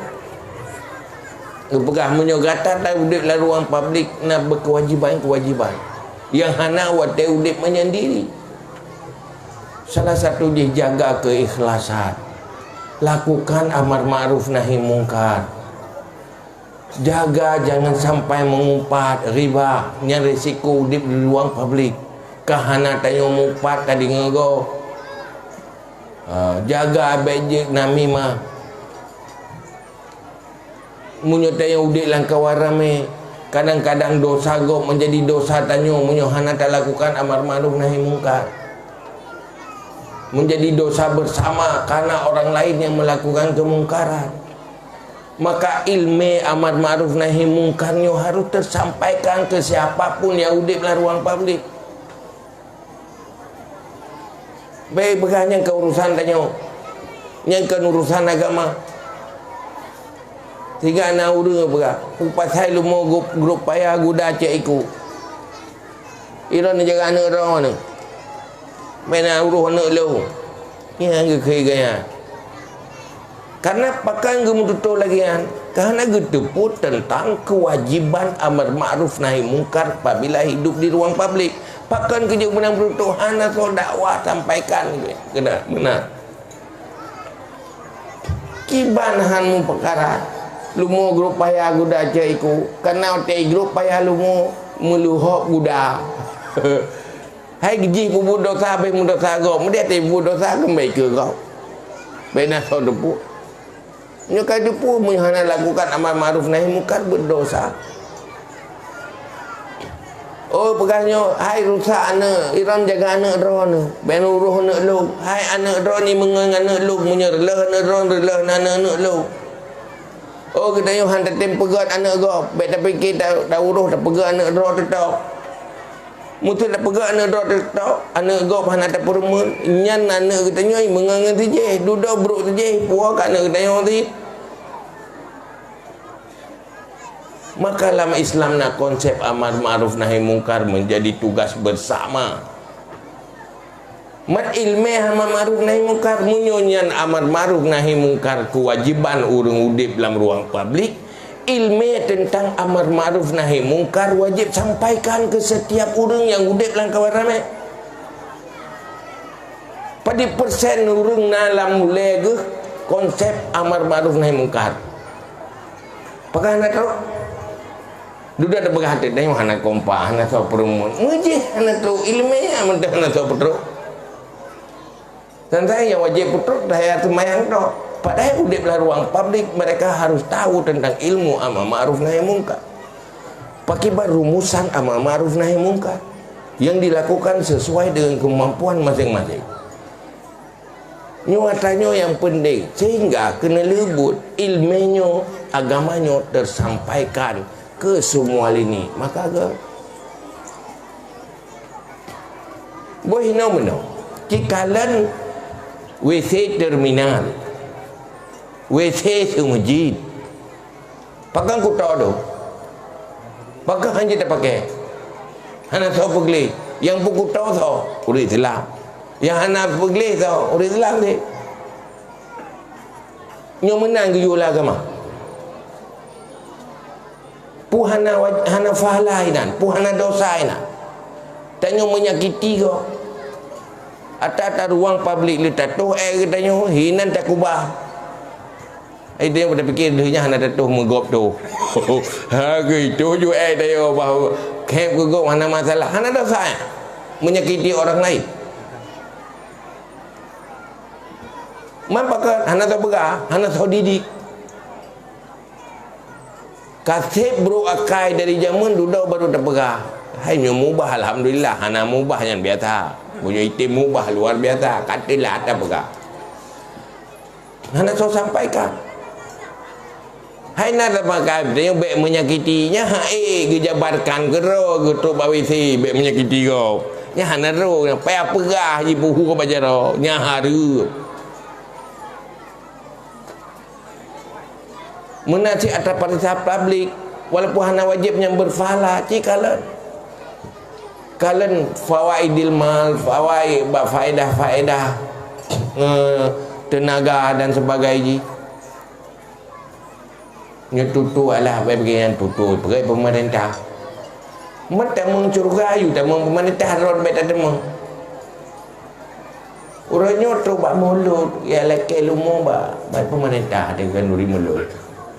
geupeugah, meunyoe gata ta udeb lam ruang publik na beukewajiban-kewajiban nyang hana watée udeb menyendiri. Salah satu jih jaga keikhlasan. Lakukan amar ma'ruf nahi mungkar. Jaga jangan sampai mengumpat riba, nyan risiko udeb di ruang publik. Ka hana tanyoe meupat tadi ngon gob. Ha, jaga bék jeuet namimah. Meunyoe tanyoe udeb lam kawan ramé, kadang-kadang dosa gob menjadi dosa tanyoe meunyoe hana talakukan amar ma'ruf nahi mungkar. Menjadi dosa bersama karena orang lain yang melakukan kemungkaran. Maka ilmu amar ma'ruf nahi mungkar nyoe harus tersampaikan ke siapa pun yang udeb lam ruang publik. Bék peugah nyan keu urusan tanyoe. Nyan kon urusan agama. Siga na ureuëng peugah, "Upasai leumo grup, grup paya guda cek iku." Iron jaga aneuk droe nyoe. Bék na uroh aneuk lôn. Nyan geukheun gaya. Karena pakon geumeututoe lagée nyan, karena geuteupeue teuntang keuwajéban amar ma'ruf nahi mungkar apabila hidup di ruang publik. Pakon keu jeuet meunan meututoe hana soe dakwah sampaikan keunan, meunan. Kiban han meupeukara. Lumo grup paya guda cek iku, kana watèe grup paya lumo meuluhop guda. Hai jih peubuet dosa, habéh meudosa gob, meudeh teubuet dosa keumbali keu gob. Bèk na soe teupeu. Nyoe ka teupeu meunyoe hana lakukan amar ma'ruf nahi mungkar, berdosa. Oh, peugah nyoe, "Hai rusak aneuk, iron jaga aneuk droeneuh, bèk neuroh aneuk lôn. Hai aneuk droeneuh, meungon aneuk lôn, meunyoe reuloh aneuk droeneuh, reuloh aneuk lôn." Oh, geutanyoe han tatem peugöt aneuk gob, bèk tapike ta-, tauroh tapeugöt aneuk droe teutok. Meuseu tapeugöt aneuk droe teutok, aneuk gob hana tapeurumeun, nyan aneuk geutanyoe meungon ngon si jéh, dudoe brok si jéh, puwoe keu aneuk geutanyoe cit. Maka lam Islam na konsep amar ma'ruf nahi mungkar menjadi tugas bersama. Mat ileumèe amar ma'ruf nahi mungkar, meunyoe nyan amar ma'ruf nahi mungkar keuwajéban ureueng udép lam ruang publik, ileumèe teuntang amar ma'ruf nahi mungkar wajéb sampaikan keu setiap ureueng nyang udép lam kawan ramè. Padum persen ureueng na lam ulèe geuh konsep amar ma'ruf nahi mungkar? Pakon hana trok? Dudoe tapeugah teuh, "Nyoe hana kompak, hana soe peurumeun." Meujih hana trok ileumèe, mantong hana soe peutrok. Dan saya nyang wajéb peutrok, saya seumayang tok. Padahai udép lam ruang publik, mereka harus tahu tentang ilmu amar ma'ruf nahi mungkar. Pakiban rumusan amar ma'ruf nahi mungkar yang dilakukan sesuai dengan kemampuan masing-masing. Nyoe atra nyoe nyang peunteng, sehingga keuneulheueh buet ileumèe nyoe, agama nyoe teusampaikan keu seumua lini. Maka geu-, boh inoe meunoe, cikalon WC terminal, WC seumeujid, pakon kuto dum? Pakon han jeuet tapaké? Hana soe peugleh. Nyang peukuto soe? Ureueng Islam. Nyang hana peugleh soe? Ureueng Islam cit. Nyoe meunan geuyue lam agama. Peue hana waj-, hana pahala inan, peue hana dosa inan. Tanyoe meunyakiti gob. Ata-ata ruang publik le tatoh èk geutanyoe, hinan takubah. Ai, tanyoe tapike deuh nyan hana tatoh meugob toh. Ha, geutoh ju èk tanyoe bahwa khép keu gob hana masalah, hana dosa, eh, menyakiti orang lain. Man pakon hana tapeugah, hana tadidik. Ka sép brok akai dari jameun dudoe baru tapeugah. Hai nyoe mubah, alhamdulillah, hana mubah nyan biasa. Meunyoe item mubah luar biasa, ka teulat tapeugah. Hana soe sampaikan. Hai na sampaikan, tanyoe bèk menyakiti. Nyan ha, eh, geujabarkan keudroe geutrok bak WC, bèk menyakiti gob. Nyan hana droe, nyan payah peugah jipuhu bak jaroe. Nyan hareuem. Meunan cit atra fasilitas publik, walaupun hana wajéb nyang berpahala, cit kalon. Kalon fawaidil mal, fawaid, ba-, faedah-faedah, eh, tenaga dan sebagainya. Nyoe tutoe alah, bèk bagi nyan tutoe, peugah pemerintah. Meutamong syeuruga, yue tamong pemerintah, rot bèk tatamong. Uroe nyoe trok bak mulod, ya lakèe leumo bak, bak pemerintah, dengan uri mulod.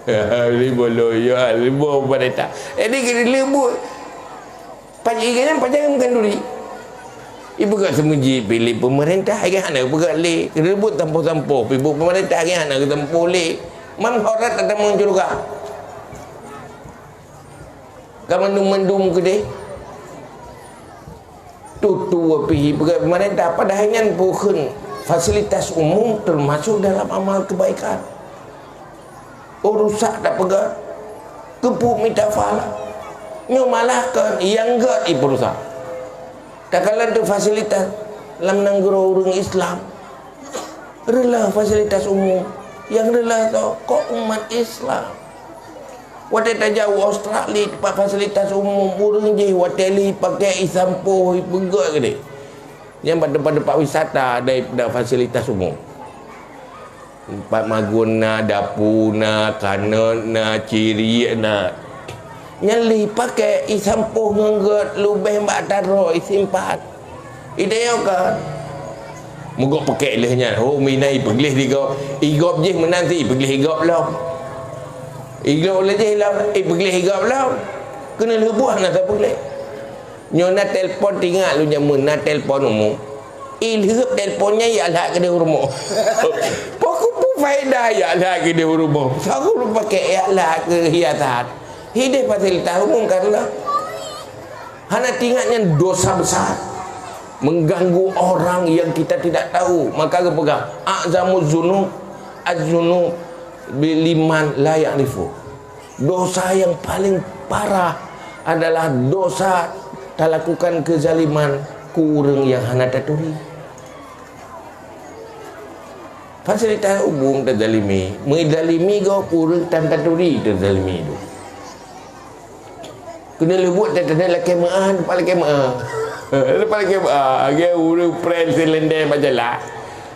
Uri mulod, ya, leumo pemerintah. Jadi, kena leumo. Pajan igan nyan pajan meukeunduri. Ipeugah seumeujid piléh peumeurintah, igan hana ipeugah lé. Reubot sampôh-sampôh, pih buet peumeurintah, igan hana geusampôh lé. Mam horat tatamong syeuruga. Ka mandum-mandum keudeh. Tutoe pih ipeugah peumeurintah, padahai nyan bukon fasilitas umum teumasok dalam amal keubaikan. Oh, rusak tapeugah, keupeue mita pahala. Nyoe malah kon nyang gèt ipeurusak. Takalon teuh fasilitas lam nanggroe ureueng Islam. Reuloh fasilitas umum. Nyang reuloh toh kok umat Islam. Watèe tajak u Australia, teumpat fasilitas umum, ureueng jih watèe lé ipakèk, isampôh, ipeugèt keudeh. Nyan bak teumpat-teumpat wisata ada, ada fasilitas umum. Teumpat magun na, dapu na, kanot na, ciriek na. Nyan lé ipakèk, isampôh ngon gèt, leubeh bak taroe, isimpan. Idéh nyoe kan. Meugob pakèk lheueh nyan, ho, mina ipeugleh di gob. Igob jih meunan ti ipeugleh igob lom. Igob lé jih lom, eh, peugleh igob lom. Keuneulheueh buet hana tapeugleh. Nyoe na telepon, tingat lôn jameun na telepon umum. Ilheueh telepon nyan jak lhak keudeh u rumoh. Pakon peue faedah jak lhak keudeh u rumoh? Sagoe lôn pakai jak lhak keu hiasan. Hideh fasilitas umum ka lom. Hana teuingat nyan dosa besar. Mengganggu orang yang kita tidak tahu. Maka geupeugah, "A'zamuz zunub, az-zunub bi-, liman la ya'rifu." Dosa yang paling parah adalah dosa talakukan kezaliman keu ureuëng nyang hana taturi. Fasilitas umum tazalimi, meuzalimi gob ureuëng tan taturi tazalimi tu. Keuneulheueh buet teuntèe lakèe meu'ah, leupah lakèe meu'ah. Leupah lakèe meu'ah, lagèe ureuëng prank seulendèe bak jalan.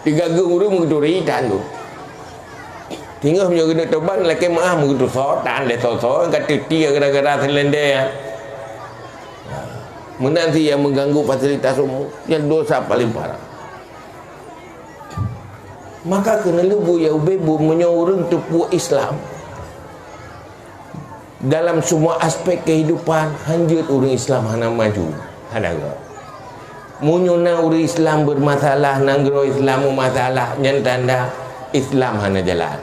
Digageueng ureuëng meugeuturi tan tu. Singoh meunyoe keuneuk toban lakèe meu'ah meugeuturi tan lé soe-soe ka teuti gara-gara seulendèe nyan. Meunan cit nyang mengganggu fasilitas umum, nyan dosa paling parah. Maka keuneulheueh buet nyang ubé buet meunyoe ureuëng teupeue Islam. Dalam semua aspek kehidupan, hanjeuet ureuëng Islam hana maju, hana gèt. Meunyoe na ureuëng Islam bermasalah, nanggroe Islam bermasalah, nyan tanda Islam hana jalan.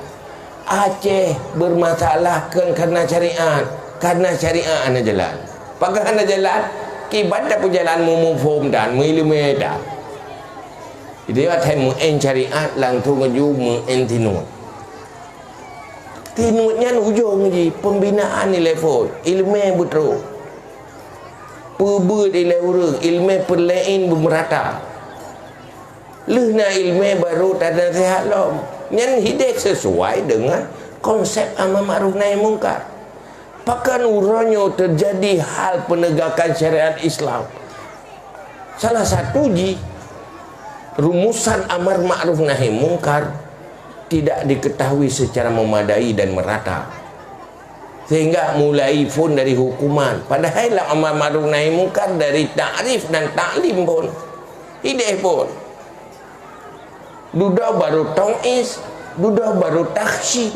Aceh bermasalah kon karena syariat, karena syariat hana jalan. Pakon hana jalan? Kiban tapeujalan meumuphom dan meuileumèe dan. Jadi, watèe meu'en syariat langsung laju meu'en tinuet. Tinuet nyan ujong jih pembinaan ilèe phôn, ileumèe beutrok. Peubeuet ilèe ureuëng, ileumèe peurlaén beumeurata. Lheueh na ileumèe baru tanaseuhat lom. Nyan hideh sesuai dengan konsep amar makruf nahi mungkar. Pakon uroe nyoe teujadi hal peunegakan syariat Islam? Salah satu jih, rumusan amar makruf nahi mungkar tidak diketahui secara memadai dan merata. Sehingga mulai phôn dari hukuman. Padahai lam amar makruf nahi mungkar dari takrif dan taklim phôn. Hideh phôn. Dudoe baru tau'iz, dudoe baru takhsyih.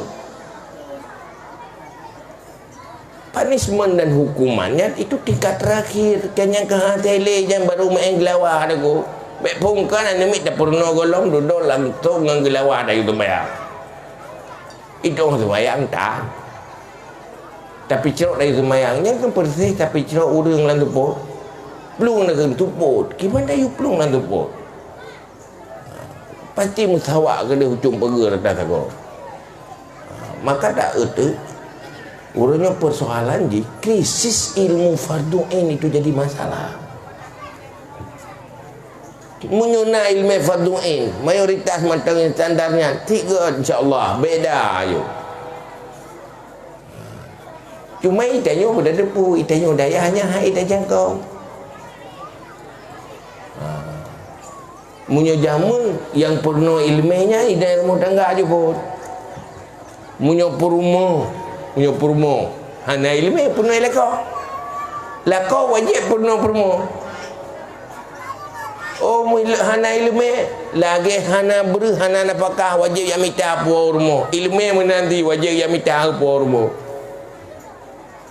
Punishment dan hukuman nyan itu tingkat terakhir. Kan nyang ka hase lé nyan baru meu'en geulawa lagoe. Bèk phôn ka na neumit tapeurunoe gohlom dudoe langsong ngon geulawa dayue seumayang. Itu seumayang ta. Tapi cok dayue seumayang nyan kan persis tapi cok ureuëng lam seupôt. Plueng lam seupôt. Kiban dayue plueng lam seupôt. Pasti meusawa keudeh ucong peugeuh rata sagoe. Maka tak euteuk, uroe nyoe persoalan jih krisis ilmu fardu ain itu jadi masalah. Meunyoe na ileumèe fardu ain, mayoritas mantong standar nyan, tiga insya-Allah beda ayo. Cuma itanyoe beutateupeue, itanyoe dayah nyan hai itajangkau. Ha. Meunyoe jameun nyang peurunoe ileumèe nyan inan rumoh tangga jih phôn. Meunyoe peurumoh, meunyoe peurumoh hana ileumèe peurunoe lakoe. Lakoe wajéb peurunoe peurumoh. Oh, meuil-, hana ileumèe, lagèe hana breuh, hana nafakah, wajéb jak mita puwoe rumoh. Ileumèe meunan cit wajéb jak mita puwoe rumoh.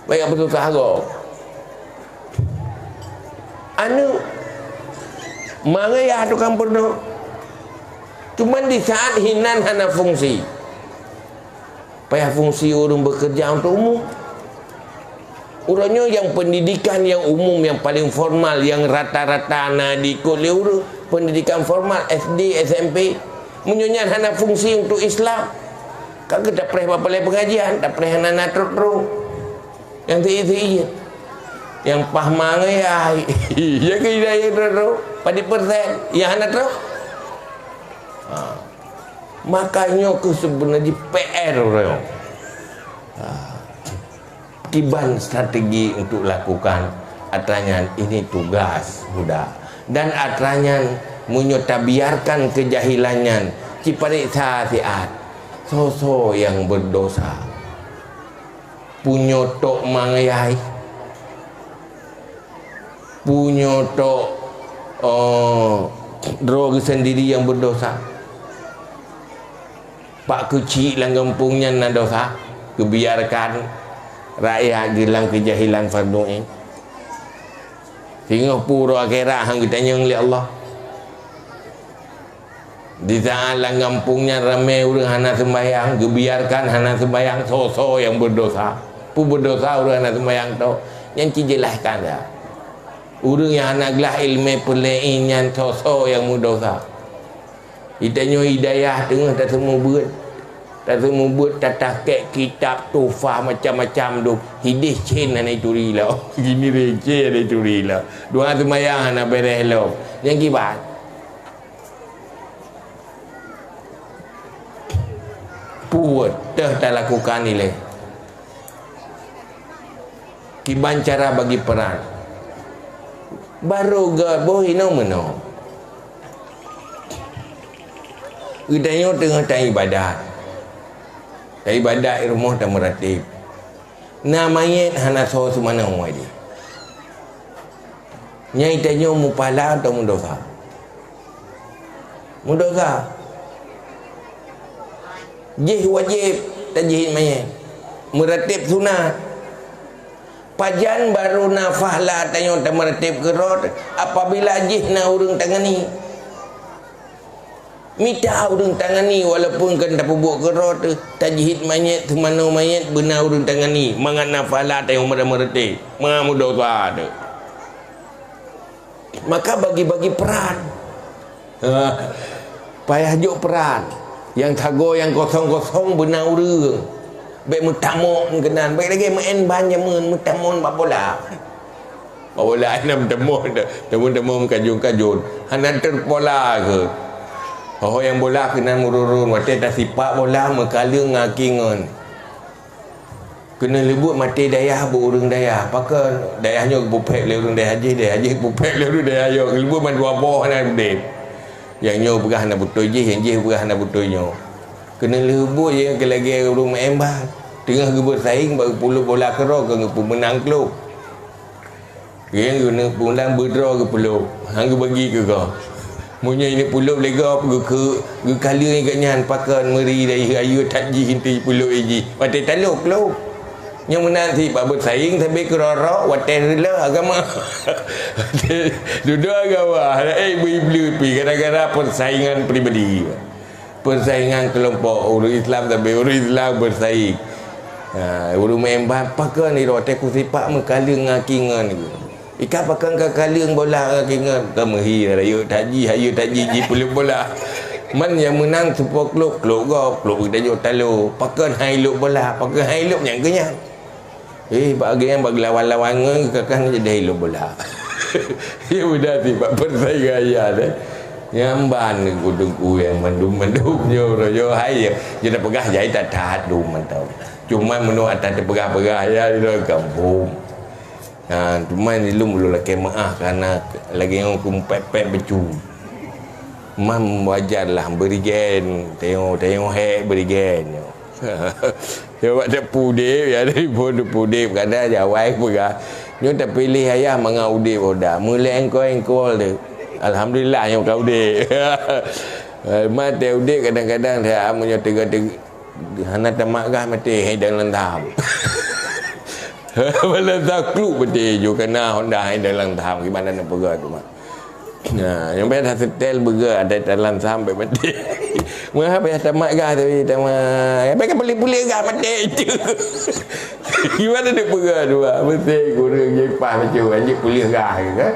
Bèk jak peususah gob. Aneuk, ma ayah tukang peurunoe. Cuman di saat hinan hana fungsi. Payah fungsi ureuëng bekerja untuk umum. Uroe nyoe nyang pendidikan nyang umum, nyang paling formal, nyang rata-rata na diikot lé ureuëng, pendidikan formal, S D, S M P. Meunyoe nyan hana fungsi untuk Islam, ka geuh tapreh bak balai pengajian, tapreh hana na trok-trok. Nyang teuiet-teuiet. Nyang pah mangai ai. Ya ke tidak ya trok-trok? Padit persen. Yang hana trok? Ha. Maka nyoe keuh seubeuna jih P R uroe nyoe. Ha. Kiban strategi untuk lakukan, atra nyan ini tugas budak. Dan atra nyan meunyoe tabiarkan keujahilan nyan, cipareksa siat, soe-soe nyang berdosa. Punyo tok mangai, punyo tok, eh, droe geuh sendiri nyang berdosa. Pak keuchik lam gampông nyan na dosa. Geubiarkan rakyat geuh lam keujahilan fardu ain. Singoh peue uroe akhirat han geutanyong lé Allah. Di saat lam gampông nyan ramé ureuëng hana seumbahyang, geubiarkan hana seumbahyang, soe-soe nyang berdosa. Peue berdosa ureuëng hana seumbahyang tu? Nyan ci jelaskan dah. Ureuëng nyang hana glah iéleumé peureulée nyan soe-soe nyang meudosa. Di tanyoe hidayah teungoh taseumeubeuet. Taseumeubeuet, tatakek kitab, tuhfah macam-macam dum. Hidéh cén hana ituri lom. Gini receh hana ituri lom. Doa seumayang hana beres lom. Nyang kiban. Peue teuh talakukan ilée. Kiban cara bagi peran. Barô gét boh inoe meunoe. Geutanyoe teungoh taibadat. Taibadat i rumoh tameuratéb. Na manyét hana soe seumanoe jih. Nyan tanyoe mupala atau mudosa? Mudosa. Jih wajéb tajihit manyét. Meuratéb sunat. Pajan barô na fahla tanyoe tameuratéb keurot apabila jih na ureuëng tangani. Mita ureuëng tangani walaupun kon tapeubuet keurot, tajihit manyét, seumanoe manyét beuna ureuëng tangani, mangat na fahla tanyoe meuratéb, mangat mudosa teuh. Maka bagi-bagi peran. Ha. Payah jok peran. Nyang sagoe nyang kosong-kosong beuna ureuëng. Bék meutamong keunan, bék lagée meu'en ban jameun meutamong bak bola. Bak bola hana meutamong, tamong-tamong meukajon-kajon. Hana teupola keu. Ho nyang bola keunan meururun, watée tasipak bola meukaleueng ngon aki ngon. Keuneuk leubuet maté dayah bak ureuëng dayah. Pakon dayah nyoe geupeuphét lé ureuëng dayah jih, dayah jih geupeuphét lé ureuëng dayah nyoe. Leubuet mandua boh hana udeb. Nyang nyoe peugah hana beutôi jih, nyang jih peugah hana beutôi nyoe. Keuneuk leubuet nyang keu lagée ureuëng maén bal. Teungoh geubeusaing bak geupulop bola keudroe keu geupeumeunang klub. Geuh geuneuk pulang beudroe geupulop, han geubagi keu gob. Meunyoe ineuk pulop lé gob, geukheun, geukaleueng gobnyan pakon meuri dayeuh ayeue that jih inti pulop jih. Watée talok klop. Nyang meunan cit bak beusaing sabe keurok-rok watée reuloh agama. Dudoe agama, rakyat beu-ibleuet pih gara-gara peusaingan pribadi. Peusaingan keulompok ureuëng Islam sabe ureuëng Islam beusaing. Ha, ureuëng maén bal pakon nirok teuh kusipak meukaleueng ngon aki ngon. Ika pakon ka kaleueng bola ngon aki ngon. Ka meuhi rayeuk that jih, hayeuk that jih jipulop bola. Man nyang meunang seupôt klub, klub gob, klub geutanyoe talo. Pakon hai lop bola, pakon hai lop nyang keunyan. Eh, bak lagée nyan bak geulawan-lawan ngon kakah nyan jadi hai lom bola. Ya mudah sih bak peusaingan ayah deh. Nyan ban teungku-teungku nyang mandum-mandum nyoe uroe nyoe hai ya. Jadi peugah jai that-that dum mantong. Cuma meunurot ata teupeugah-peugah ya di luwa gampông. Ha, cuma di lom ulôn lakée meu'ah kareuna lagée nyoe kumpet-pet beucu. Mam wajar lah beurigen, tengok-tengok hék beurigen nyoe. Coba teupeudeb, ya, dari pun teupeudeb, kadang jawai peugah. Nyoe tapiléh ayah mangat udeb oda. Meulée engkol-engkol tu. Alhamdulillah, nyoe ka udeb. Maté udeb kadang-kadang, saya meunyoe teuga-teuga, hana tamat gah maté, hai dalam dam. Dalam dam kluk maté, jo kena honda, hai dalam dam. Gimana nak peugah tu, mak? Nah, nyang payah dah setel beuga ada dalam sampai mati. Mengapa payah tamat gah tapi tamat. Apa kan boleh-boleh gah mati itu. Gimana dia peugah dua? Mesti guru jepah macam anjing pulih gah ke kan?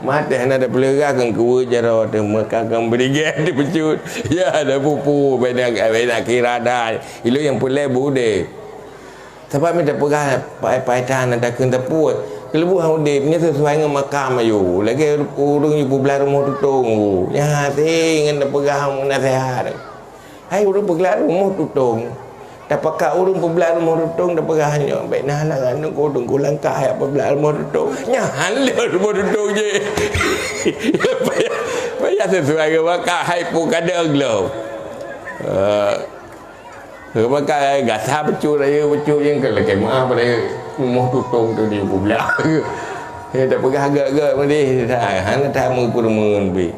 Mati hana ada pulih gah kan kuat jaro tu maka kan berigen dia pecut. Ya ada pupu benda benda kira dah. Ilu yang pulih bude. Sabab mita peugah pai-pai that na takheun teupue. Keuleubuhan udeb nyoe sisuai ngon makam ayue. Lagée ureuëng nyang peublah rumoh tutong. Nyan hase ngon tapeugah meunasehat. Hai ureuëng peublah rumoh tutong. Tapakat ureuëng peublah rumoh tutong tapeugah nyoe. Bék na halangan teungku, teungku langkah jak peublah rumoh tutong. Nyan han lé rumoh tutong jih. Payah, payah sisuai ngon makam hai pun kadang lom. Ah. Maka gata peucut raya peucut nyang ka lakée meu'ah pada rumoh tutong tu di bublah. Ya tapeugah gak-gak meudeh hana tamu peureumeun pi.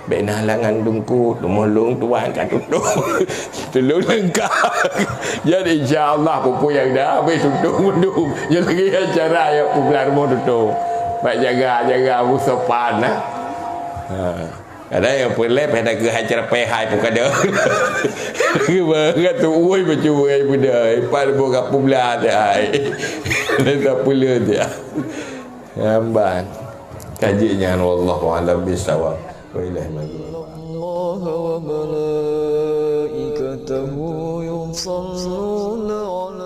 Bèk na halangan teungku, rumoh lôn tuan ka tutong. Tulông leungkap. Jadi insya Allah peue-peue nyang na habéh tutong meudum. Nyan lagèe acara nyang peublah rumoh tutong. Bèk jaga-jaga busopan nah. Ha. Kadang nyang peureulèe payah na keuhai ceureupai hai pun kadang. Lagèe bangat tu uih bacut hai beudai. Pat boh ka peublah hai. Lagèe tak peuleueh dia. Nyan ban. Ka jeuet nyan, wallahu a'lam bissawab. Wa ilaihi الله وملائكته يصلون على